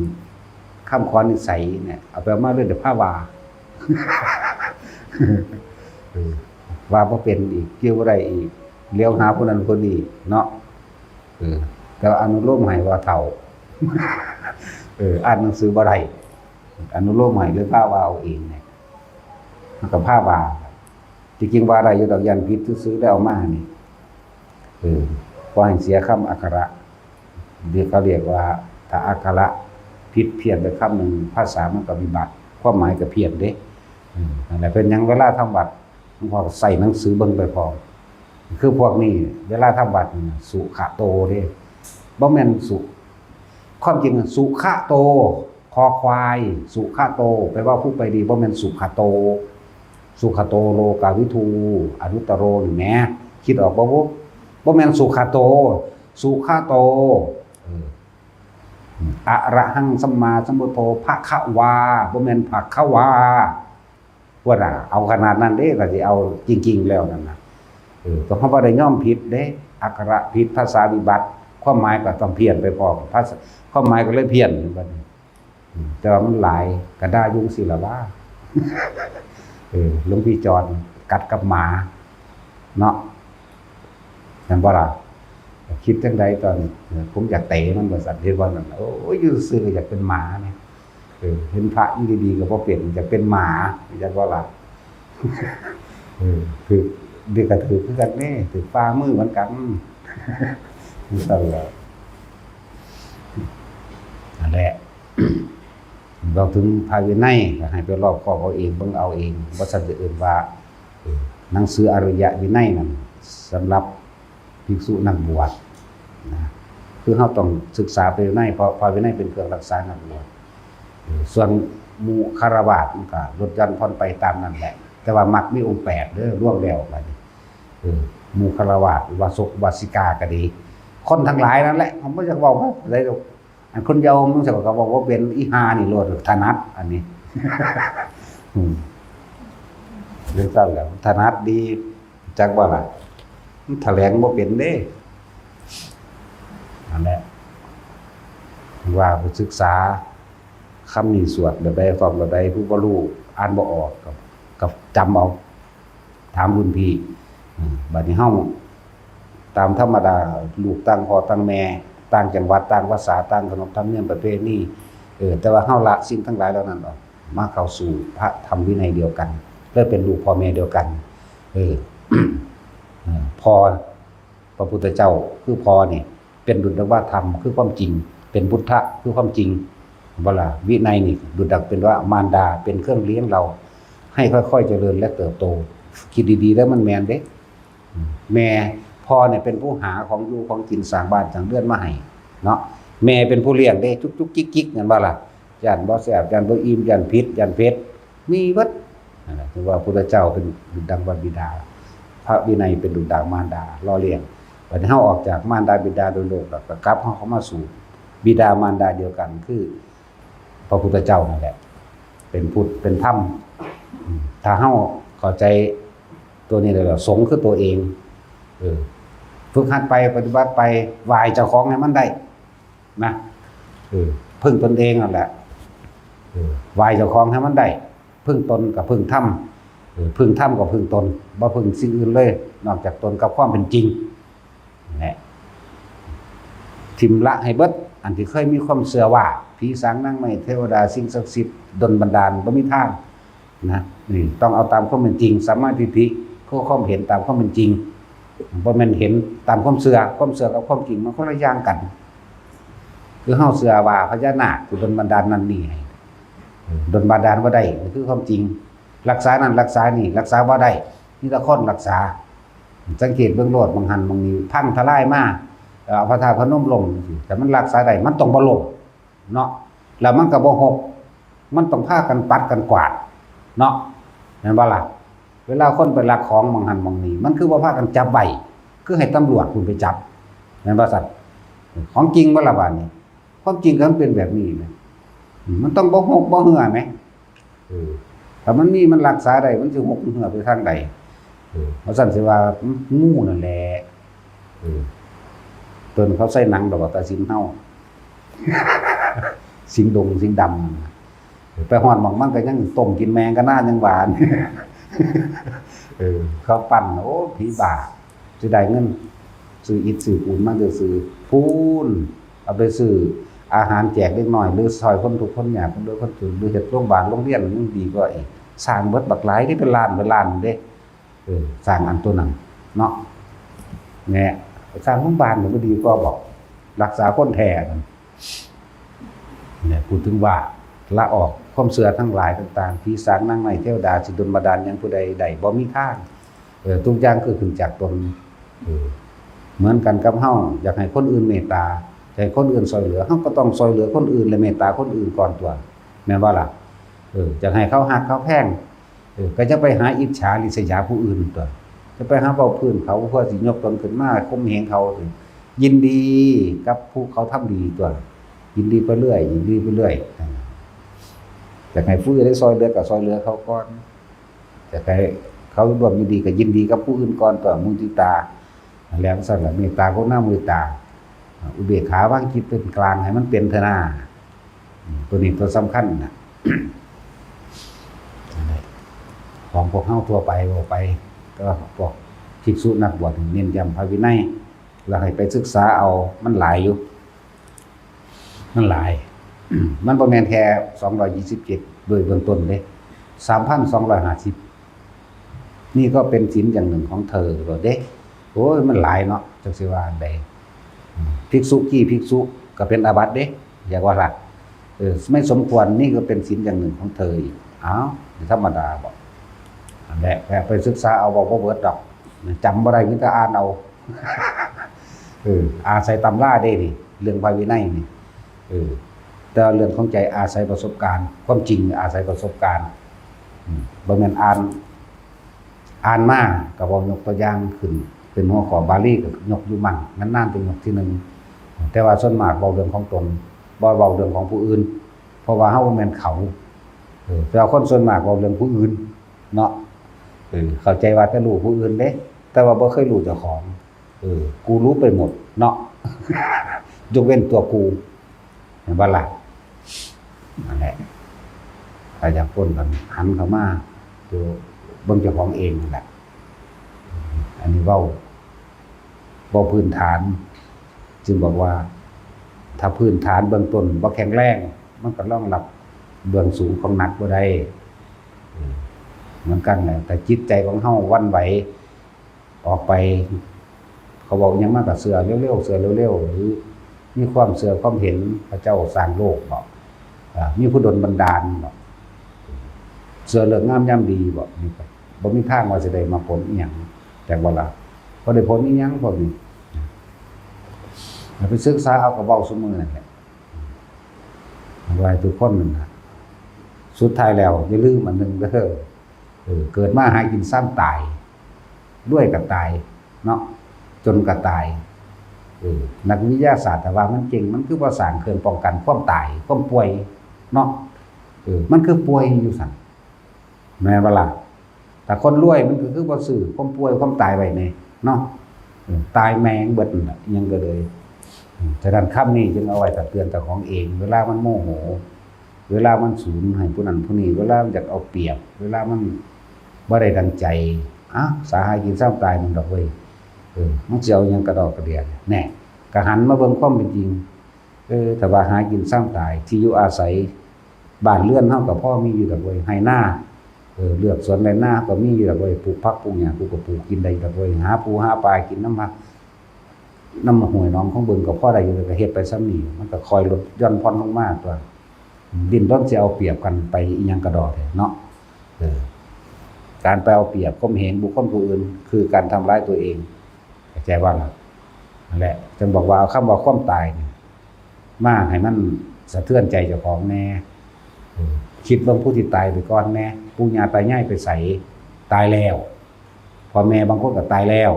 ค คำขวัญนิสัยเนี่ย เอาไปเอามาเลยเดี๋ยวพาว่า เออ ว่าบ่เป็นอีก เกี่ยวบ่ได้อีก เลี้ยวหาผู้นั้นผู้นี้เนาะ เออ แต่ว่าอนุโลมให้ว่าเฒ่า เออ อ่านหนังสือบ่ได้ อนุโลมให้เลยพาว่าเอาเองเนี่ย มันก็พาว่า ที่จริงว่าได้อยู่ดอก ย่านผิดซื่อๆ แล้วเอามานี่ เออ บ่ให้เสียคำอักขระ เรียก เขาเรียกว่า ถ้าอักขระผิดเพี้ยนไปคำหนึ่ง ภาษามันก็วิบัติ ความหมายก็เพี้ยนเด้ เออ นั่นแหละ เป็นหยังเวลาทำวัตร หลวงพ่อก็ใส่หนังสือเบิ่งไปพร้อม คือพวกนี้เวลาทำวัตรนี่นะ สุขะโตเด้ บ่แม่นสุ ความจริงน่ะ สุขะโต คอควาย สุขะโต แปลว่าผู้ไปดี บ่แม่นสุขะโต สุขะโต โลกาวิทู อนุตตโรนี่แหม คิดออกบ่บุ บ่แม่นสุขะโต สุขะโต เออ อะระหังสัมมาสัมพุทโธ ภะคะวา บ่แม่นผักคะวา พวกน่ะ เอาขนาดนั้นเด้ ก็สิเอาจริงๆ แล้วนั่นน่ะ เออ ก็เพราะว่าได้ยอมผิดเด้ อักขระผิด ภาษาวิบัติ ความหมายก็ต้องเพี้ยนไปพร้อม ภาษา ความหมายก็เลยเพี้ยนบัดนี้ อืม แต่ว่ามันหลาย กะด่าอยู่จั่งซี้ล่ะว่า เออ หลวงพี่จอนกัดกับหมา เนาะ แม่นบ่ล่ะ คิดจั่งใดตอนนี้ เออ ผมอยากเตะมัน ว่าซั่น เห็นบ่นั่นน่ะ โอ้ย อยู่ซื่อๆ ก็อยากเป็นหมาเนี่ย เออ เห็นพระอยู่ดีๆ ก็บ่เป็น อยากเป็นหมา อยากบ่ล่ะ เออ ถืก เดี๋ยวก็ถืกคือกันเด้ ถืกฝ่ามือเหมือนกัน จั่งซั่นแหละ นั่นแหละ เว้าถึงพระวินัย ก็ให้ไปรอบคอบเอาเอง เบิ่งเอาเอง บ่ซั้นจะเอิ้นว่า เออ หนังสืออริยวินัยนั่น สำหรับภิกษุนักบวชนะ คือเราต้องศึกษาพระวินัย เพราะพระวินัยเป็นเครื่องรักษานักบวช เออ ส่วนหมู่ฆราวาสมันก็ลดหย่อนผ่อนไปตามนั้นแหละ แต่ว่ามักมีองค์แปดเด้อ รวมแล้วบัดนี้ เออ หมู่ฆราวาส อุบาสก อุบาสิกาก็ดี คนทั้งหลายนั่นแหละ ผมบ่อยากเว้าว่าผู้ใดดอก อันคนเยาว์มันจะก็บอกว่าเป็นอีห่านี่โลด ถนัดอันนี้ อืม เรื่องสั้นแหละ ถนัดดี จักว่าล่ะ มันแถลงบ่เป็นเด้ นั่นแหละ ว่าไปศึกษาคำนี้สวดแบบใด ท่องแบบใด ผู้บ่รู้ อ่านบ่ออก ก็ ก็จำเอา ถามรุ่นพี่ อืม บัดนี้เฮา ตามธรรมดา ลูกต่างพ่อต่างแม่ ต่างจังหวัด ต่างภาษา ต่างขนบธรรมเนียมประเพณี เออ แต่ว่าเฮาละสิ่งทั้งหลายเหล่านั้นออก มาเข้าสู่พระธรรมวินัยเดียวกัน เลยเป็นลูกพ่อแม่เดียวกัน เออ เออ พ่อ พระพุทธเจ้าคือพ่อนี่ เป็นดุจดังว่าธรรมคือความจริง เป็นพุทธะคือความจริง เวลาวินัยนี่ดุจดังเป็นว่ามารดา เป็นเครื่องเลี้ยงเรา ให้ค่อยๆเจริญและเติบโต คิดดีๆแล้วมันแม่นเด้ อืม แม่ พ่อเนี่ยเป็นผู้หาของอยู่ของกิน สร้างบ้านสร้างเรือนมาให้ เนาะ แม่เป็นผู้เลี้ยงเด้ จุกๆจิกๆ แม่นบ่ล่ะ ย้านบ่แซ่บ ย้านบ่อิ่ม ย้านผิด ย้านเผ็ด มีเบิด นั่นแหละ ถือว่าพระพุทธเจ้าเป็นดุจดังว่าบิดา พระวินัยเป็นดุจดังมารดา หล่อเลี้ยง บัดนี้เฮาออกจากมารดาบิดาโดยโลก แล้วก็กลับเฮาเข้ามาสู่บิดามารดาเดียวกัน คือพระพุทธเจ้านั่นแหละ เป็นพุทธ เป็นธรรม อืม ถ้าเฮาเข้าใจตัวนี้แล้ว สงฆ์คือตัวเอง เออ ฝึกหัดไป ปฏิบัติไป ไหว้เจ้าของให้มันได้ นะ เออ พึ่งตนเองนั่นแหละ เออ ไหว้เจ้าของให้มันได้ พึ่งตนกับพึ่งธรรม เออ พึ่งธรรมกับพึ่งตน บ่พึ่งสิ่งอื่นเลย นอกจากตนกับความเป็นจริง นั่นแหละ ถิ่มละให้เบิด อันที่เคยมีความเชื่อว่า ผีสางนางไม้ เทวดา สิ่งศักดิ์สิทธิ์ ดลบันดาล บ่มีทาง นะ นี่ต้องเอาตามความเป็นจริง สัมมาทิฏฐิ คือความเห็นตามความเป็นจริง บ่แม่นเห็นตามความเชื่อ ความเชื่อกับความจริงมันคนละอย่างกัน คือเฮาเชื่อว่าพญานาคสิดลบันดาลนั่นนี่ให้ เออ ดลบันดาลบ่ได้ นี่คือความจริง รักษานั่นรักษานี่ รักษาบ่ได้ มีแต่คนรักษา สังเกตเบิ่งโลด บางหันบางนี้ พังทลายมา เอ่อ พระธาตุพนมล้มจังซี้ แต่มันรักษาได้ มันต้องบ่ล้ม เนาะ แล้วมันก็บ่ฮก มันต้องพากันปัดกันกวาด เนาะ แม่นบ่ล่ะ เวลาคนไปลักของหม่องหั้นหม่องนี้ มันคือบ่พากันจับไว้ คือให้ตำรวจพู้นไปจับ แม่นบ่ซั่น ของจริงบ่ล่ะบาดนี้ ความจริงก็มันเป็นแบบนี้แหม อืม มันต้องบ่ฮกบ่เหื่อแหม เออ ถ้ามันมีมันรักษาได้ มันสิฮกเหื่อไปทางใด เออ ว่าซั่นสิว่า อืม งูนั่นแหละ เออ เพิ่นเขาใส่หนังดอกว่าตัดสินเฮา สิงดงสิงดำ ไปฮอดหม่องมันก็ยังต้มกินแมงกะนายังหวาน เออ เขาปั่น โอ้ ผีบ้า สิได้เงิน ซื้ออิฐซื้อปูนมาซื่อๆ พู้น เอาไปซื้ออาหารแจกเด็กน้อย หรือซอยคนทุกข์คนยาก คนรวยคนจน หรือเฮ็ดโรงบาลโรงเรียน มันดีกว่าอีก สร้างเบิดบักหลายเด้ เป็นล้านเป็นล้านเด้ เออ สร้างอันตัวนั้น เนาะ เนี่ย สร้างโรงบาลมันก็ดีกว่าบอก รักษาคนแท้นั่น เนี่ย พูดถึงว่า ละออกความเชื่อทั้งหลายต่างๆ ผีสางนางไม้เทวดาสิดลบันดาลหยังผู้ใดได้ บ่มีทาง เออ ทุกอย่างคือขึ้นจากตน เออ เหมือนกันกับเฮา อยากให้คนอื่นเมตตา อยากให้คนอื่นซอยเหลือ เฮาก็ต้องซอยเหลือคนอื่นและเมตตาคนอื่นก่อนตั๊ว แม่นบ่ล่ะ เออ อยากให้เขาฮักเขาแพง เออ ก็จะไปหาอิจฉาริษยาผู้อื่นตั๊ว จะไปหาเว้าพื้นเขาเพื่อสิยกตนขึ้นมาข่มเหงเขา ยินดีกับผู้เขาทำดีตั๊ว ยินดีไปเรื่อย ยินดีไปเรื่อย อยากให้ผู้อื่นได้ซอยเหลือก็ซอยเหลือเขาก่อน อยากให้เขาร่วมยินดีก็ยินดีกับผู้อื่นก่อนตั๊ว มุทิตา แล้วซั่นล่ะ เมตตากรุณามุทิตา อุเบกขาวางจิตเป็นกลางให้มันเป็นเถอะนา อืม ตัวนี้ตัวสำคัญนะ ของพวกเฮาทั่วไป เว้าไป แต่ว่าพวกภิกษุนักบวชนี่เน้นย้ำพระวินัย แล้วให้ไปศึกษาเอา มันหลายอยู่ มันหลาย มันบ่แม่นแค่สองร้อยยี่สิบเจ็ด โดยเบื้องต้นเด้ สามพันสองร้อยห้าสิบ นี่ก็เป็นศีลอย่างหนึ่งของเธอโลดเด้ โอ้ย มันหลายเนาะ จักสิว่าอันใด อืม ภิกษุกี้ภิกษุก็เป็นอาบัติเด้ อยากว่าล่ะ เออ ไม่สมควร นี่ก็เป็นศีลอย่างหนึ่งของเธออีก อ้าว ธรรมดาบ่ นั่นแหละ ไปศึกษาเอา เว้าบ่เบิดดอก จำบ่ได้ มีแต่อ่านเอา เออ อาศัยตำราเด้นี่ เรื่องพระวินัยนี่ เออ แต่เรื่องของใจอาศัยประสบการณ์ ความจริงอาศัยประสบการณ์ อืม บ่แม่นอ่าน อ่านมาก็เว้ายกตัวอย่างขึ้น เป็นหัวข้อบาลีก็ยกอยู่มั่ง นานๆ จะยกทีหนึ่ง แต่ว่าส่วนมากเว้าเรื่องของตน บ่เว้าเรื่องของผู้อื่น เพราะว่าเฮาบ่แม่นเขา เออ แต่ว่าคนส่วนมากเว้าเรื่องผู้อื่น เนาะ เออ เข้าใจว่าแต่รู้ผู้อื่นเด้ แต่ว่าบ่เคยรู้เจ้าของ เออ กูรู้ไปหมดเนาะ ยกเว้นตัวกู เห็นบ่ล่ะ นั่นแหละ ถ้าอยากพ้นก็หันเข้ามาดูเบิ่งเจ้าของเองนั่นแหละ อันนี้เว้า เว้าพื้นฐาน จึงบอกว่า ถ้าพื้นฐานเบื้องต้นบ่แข็งแรง มันก็รองรับเบื้องสูงของหนักบ่ได้ เออ เหมือนกันแหละ แต่จิตใจของเฮาหวั่นไหว ออกไป เขาบอกหยังมาก็เชื่อเร็วๆ เชื่อเร็วๆ หรือมีความเชื่อความเห็นพระเจ้าสร้างโลกบ่ อ่า มีผู้ดลบันดาลบ่ เชื่อเลิกงามยามดีบ่ นี่ก็บ่มีทางว่าสิได้มรรคผลอีหยัง แต่ว่าละ บ่ได้ผลอีหยังพวกนี้ ไปศึกษาเอาก็เว้าซุมื้อนั่นแหละ ว่าให้ทุกคนนั่นน่ะ สุดท้ายแล้วอย่าลืมอันหนึ่งเด้อ เออ เกิดมาหากินซ้ำตาย รวยก็ตาย เนาะ จนก็ตาย เออ นักวิทยาศาสตร์แต่ว่ามันเก่ง มันคือว่าสร้างเครื่องป้องกันความตาย ความป่วย เนาะ เออ มันคือป่วยอยู่ซั่น แม่นบ่ล่ะ ถ้าคนรวยมันก็คือบ่ซื้อความป่วยความตายไว้แน่ เนาะ เออ ตายแม่งเบิดนั่นแหละ อิหยังก็เลย อืม ฉะนั้นคำนี้จึงเอาไว้ตักเตือนเจ้าของเอง เวลามันโมโห เวลามันสูนให้ผู้นั้นผู้นี้ เวลามันอยากเอาเปรียบ เวลามันบ่ได้ดังใจ อ้าว สาหากินซ้ำตายมันดอกเว้ย เออ มันสิเอาหยังกระดอกกระเดีย แน่ ก็หันมาเบิ่งความเป็นจริง เออ ถ้าว่าหากินซ้ำตาย ที่อยู่อาศัย บ้านเรือนเฮาก็พอมีอยู่ดอกเว้ย ไร่นา เออ เลือกสวนไร่นาก็มีอยู่ดอกเว้ย ปลูกผักปลูกหญ้า กูก็ปลูกกินได้ดอกเว้ย หาปูหาปลากินนำผัก นำห้วยหนองของบึงก็พอได้อยู่ ก็เฮ็ดไปส่ำนี้ มันก็ค่อยลดหย่อนผ่อนลงมาตั๊ว ดิ้นรนสิเอาเปรียบกันไปอีหยังกะดอแท้เนาะ เออ การไปเอาเปรียบข่มเหงบุคคลผู้อื่น คือการทำร้ายตัวเอง เข้าใจบ่ล่ะ นั่นแหละ จึงบอกว่าเอาคำว่าความตายนี่ มาให้มันสะเทือนใจเจ้าของแน่ เออ คิดเบิ่งผู้ที่ตายไปก่อนแน่ ปู่ย่าตายายไปไส ตายแล้ว พ่อแม่บางคนก็ตายแล้ว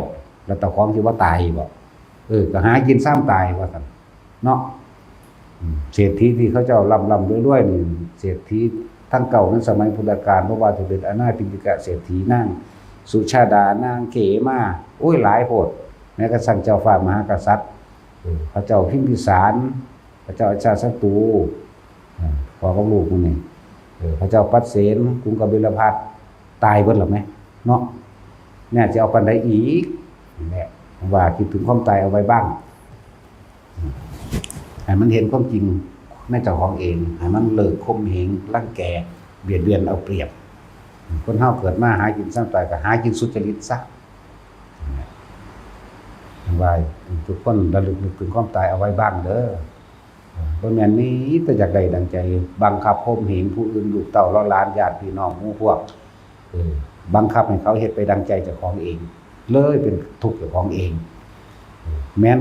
แล้วเจ้าของสิบ่ตายบ่ เออ ก็หากินซ้ำตายว่าซั่น เนาะ อืม เศรษฐีที่เขาเจ้าร่ำๆรวยๆนี่ เศรษฐีทั้งเก่าในสมัยพุทธกาล บ่ว่าจะเป็นอนาถปิณฑิกะเศรษฐี นางสุชาดา นางเขมา โอ้ย หลายโพด แม้กระทั่งเจ้าฟ้ามหากษัตริย์ เออ พระเจ้าพิมพิสาร พระเจ้าอาชาติศัตรู เออ พ่อกับลูกหมู่นี้ เออ พระเจ้าปัดเสน กรุงกบิลพัสตร์ ตายเบิดแล้วแหม เนาะ เนี่ยจะเอาปานใดอีก นี่แหละ ว่าคิดถึงความตายเอาไว้บ้าง ให้มันเห็นความจริงในเจ้าของเอง ให้มันเลิกข่มเหง รังแก เบียดเบียนเอาเปรียบ คนเฮาเกิดมาหากินซ้ำตาย ก็หากินสุจริตซะ ว่าทุกคนระลึกนึกถึงความตายเอาไว้บ้างเด้อ บ่แม่นมีแต่อยากได้ดังใจ บังคับข่มเหงผู้อื่น ลูกเต้าเหล่าหลาน ญาติพี่น้องหมู่พวก เออ บังคับให้เขาเฮ็ดไปดังใจเจ้าของเอง เลยเป็นทุกข์เจ้าของเอง แม่น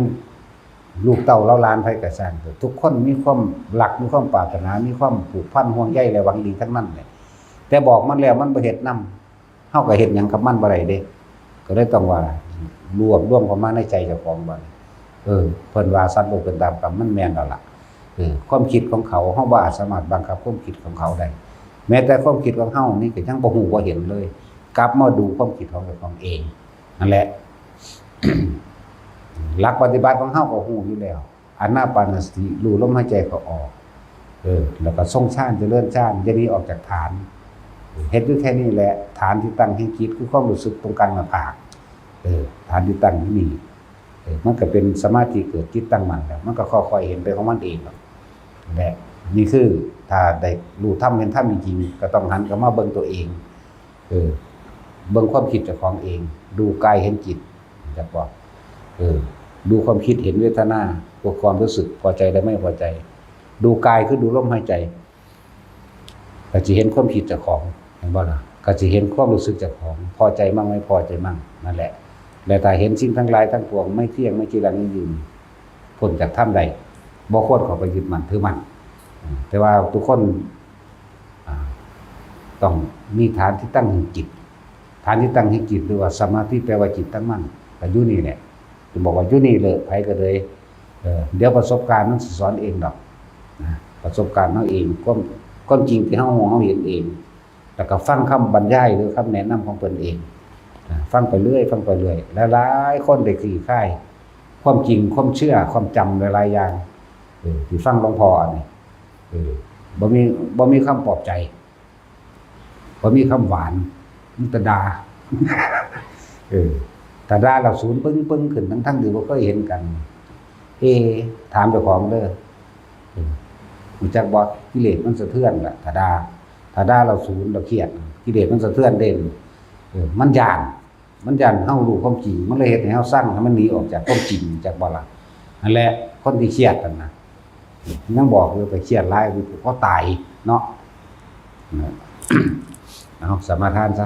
ลูกเต้าเหล่าหลานไผก็ซ่าง ทุกคนมีความรัก มีความปรารถนา มีความผูกพันห่วงใยและหวังดีทั้งนั้นแหละ แต่บอกมันแล้วมันบ่เฮ็ดนำ เฮาก็เฮ็ดหยังกับมันบ่ได้เด้ ก็เลยต้องว่ารวบรวมเข้ามาในใจเจ้าของบัดนี้ เออ เพิ่นว่าสัตว์โลกเป็นตามกรรม มันแม่นแล้วล่ะ เออ ความคิดของเขา เฮาบ่อาจสามารถบังคับความคิดของเขาได้ แม้แต่ความคิดของเฮานี่ก็ยังบ่ฮู้บ่เห็นเลย กลับมาดูความคิดของเจ้าของเอง นั่นแหละ หลักปฏิบัติของเฮาก็ฮู้อยู่แล้ว อานาปานสติ รู้ลมหายใจเข้าออก เออ แล้วก็ทรงฌาน เจริญฌาน อย่าหนีออกจากฐาน เฮ็ดอยู่แค่นี้แหละ ฐานที่ตั้งแห่งจิตคือความรู้สึกตรงกลางหน้าผาก เออ ฐานที่ตั้งที่นี่ เออ มันก็เป็นสมาธิเกิดจิตตั้งมั่นแล้ว มันก็ค่อยๆเห็นไปของมันเองหรอก และนี่คือถ้าได้รู้ธรรมเห็นธรรมจริงๆ ก็ต้องหันกลับมาเบิ่งตัวเอง เออ เบิ่งความคิดเจ้าของเอง ดูกายเห็นจิต จักบ่ เออ ดูความคิดเห็นเวทนา พวกความรู้สึกพอใจและไม่พอใจ ดูกายคือดูลมหายใจ ก็สิเห็นความคิดเจ้าของ เห็นบ่ล่ะ ก็สิเห็นความรู้สึกเจ้าของ พอใจมั่งไม่พอใจมั่ง นั่นแหละ และถ้าเห็นสิ่งทั้งหลายทั้งปวงไม่เที่ยง ไม่จีรังยั่งยืน พ้นจากธรรมได้ บ่ควรเข้าไปยึดมั่นถือมั่น อืม แต่ว่าทุกคน อ่า ต้องมีฐานที่ตั้งแห่งจิต ฐานที่ตั้งแห่งจิต หรือว่าสมาธิ แปลว่าจิตตั้งมั่น ก็อยู่นี่แหละ จะบอกว่าอยู่นี่เลย ไผก็เลย เออ เดี๋ยวประสบการณ์มันสิสอนเองดอก นะ ประสบการณ์เฮาเอง ความ ความจริงที่เฮา เฮาเห็นเอง แล้วก็ฟังคำบรรยายหรือคำแนะนำของเพิ่นเอง นะ ฟังไปเรื่อย ฟังไปเรื่อย หลายๆคนได้คลี่คลายความจริง ความเชื่อ ความจำหลายๆอย่าง เออ ที่ฟังหลวงพ่อนี่ เออ บ่มี บ่มีคำปลอบใจ บ่มีคำหวาน มีแต่ด่า เออ ถ้าด่าแล้วศูนย์ปึ้งๆขึ้น ทั้งๆที่บ่เคยเห็นกัน เอ ถามเจ้าของเด้อ เออ รู้จักบ่ กิเลสมันสะเทือนล่ะ ถ้าด่า ถ้าด่าแล้วศูนย์ แล้วเครียด กิเลสมันสะเทือนเด่น เออ มันย้าน มันย้านเฮารู้ความจริง มันเลยเฮ็ดให้เฮาซัง ให้มันหนีออกจากความจริง จักบ่ล่ะ นั่นแหละ คนที่เครียดนั่นนะ ยังบอกอยู่ ไปเครียดหลาย สิผูกคอตายเนาะ เอา สมาทานซะ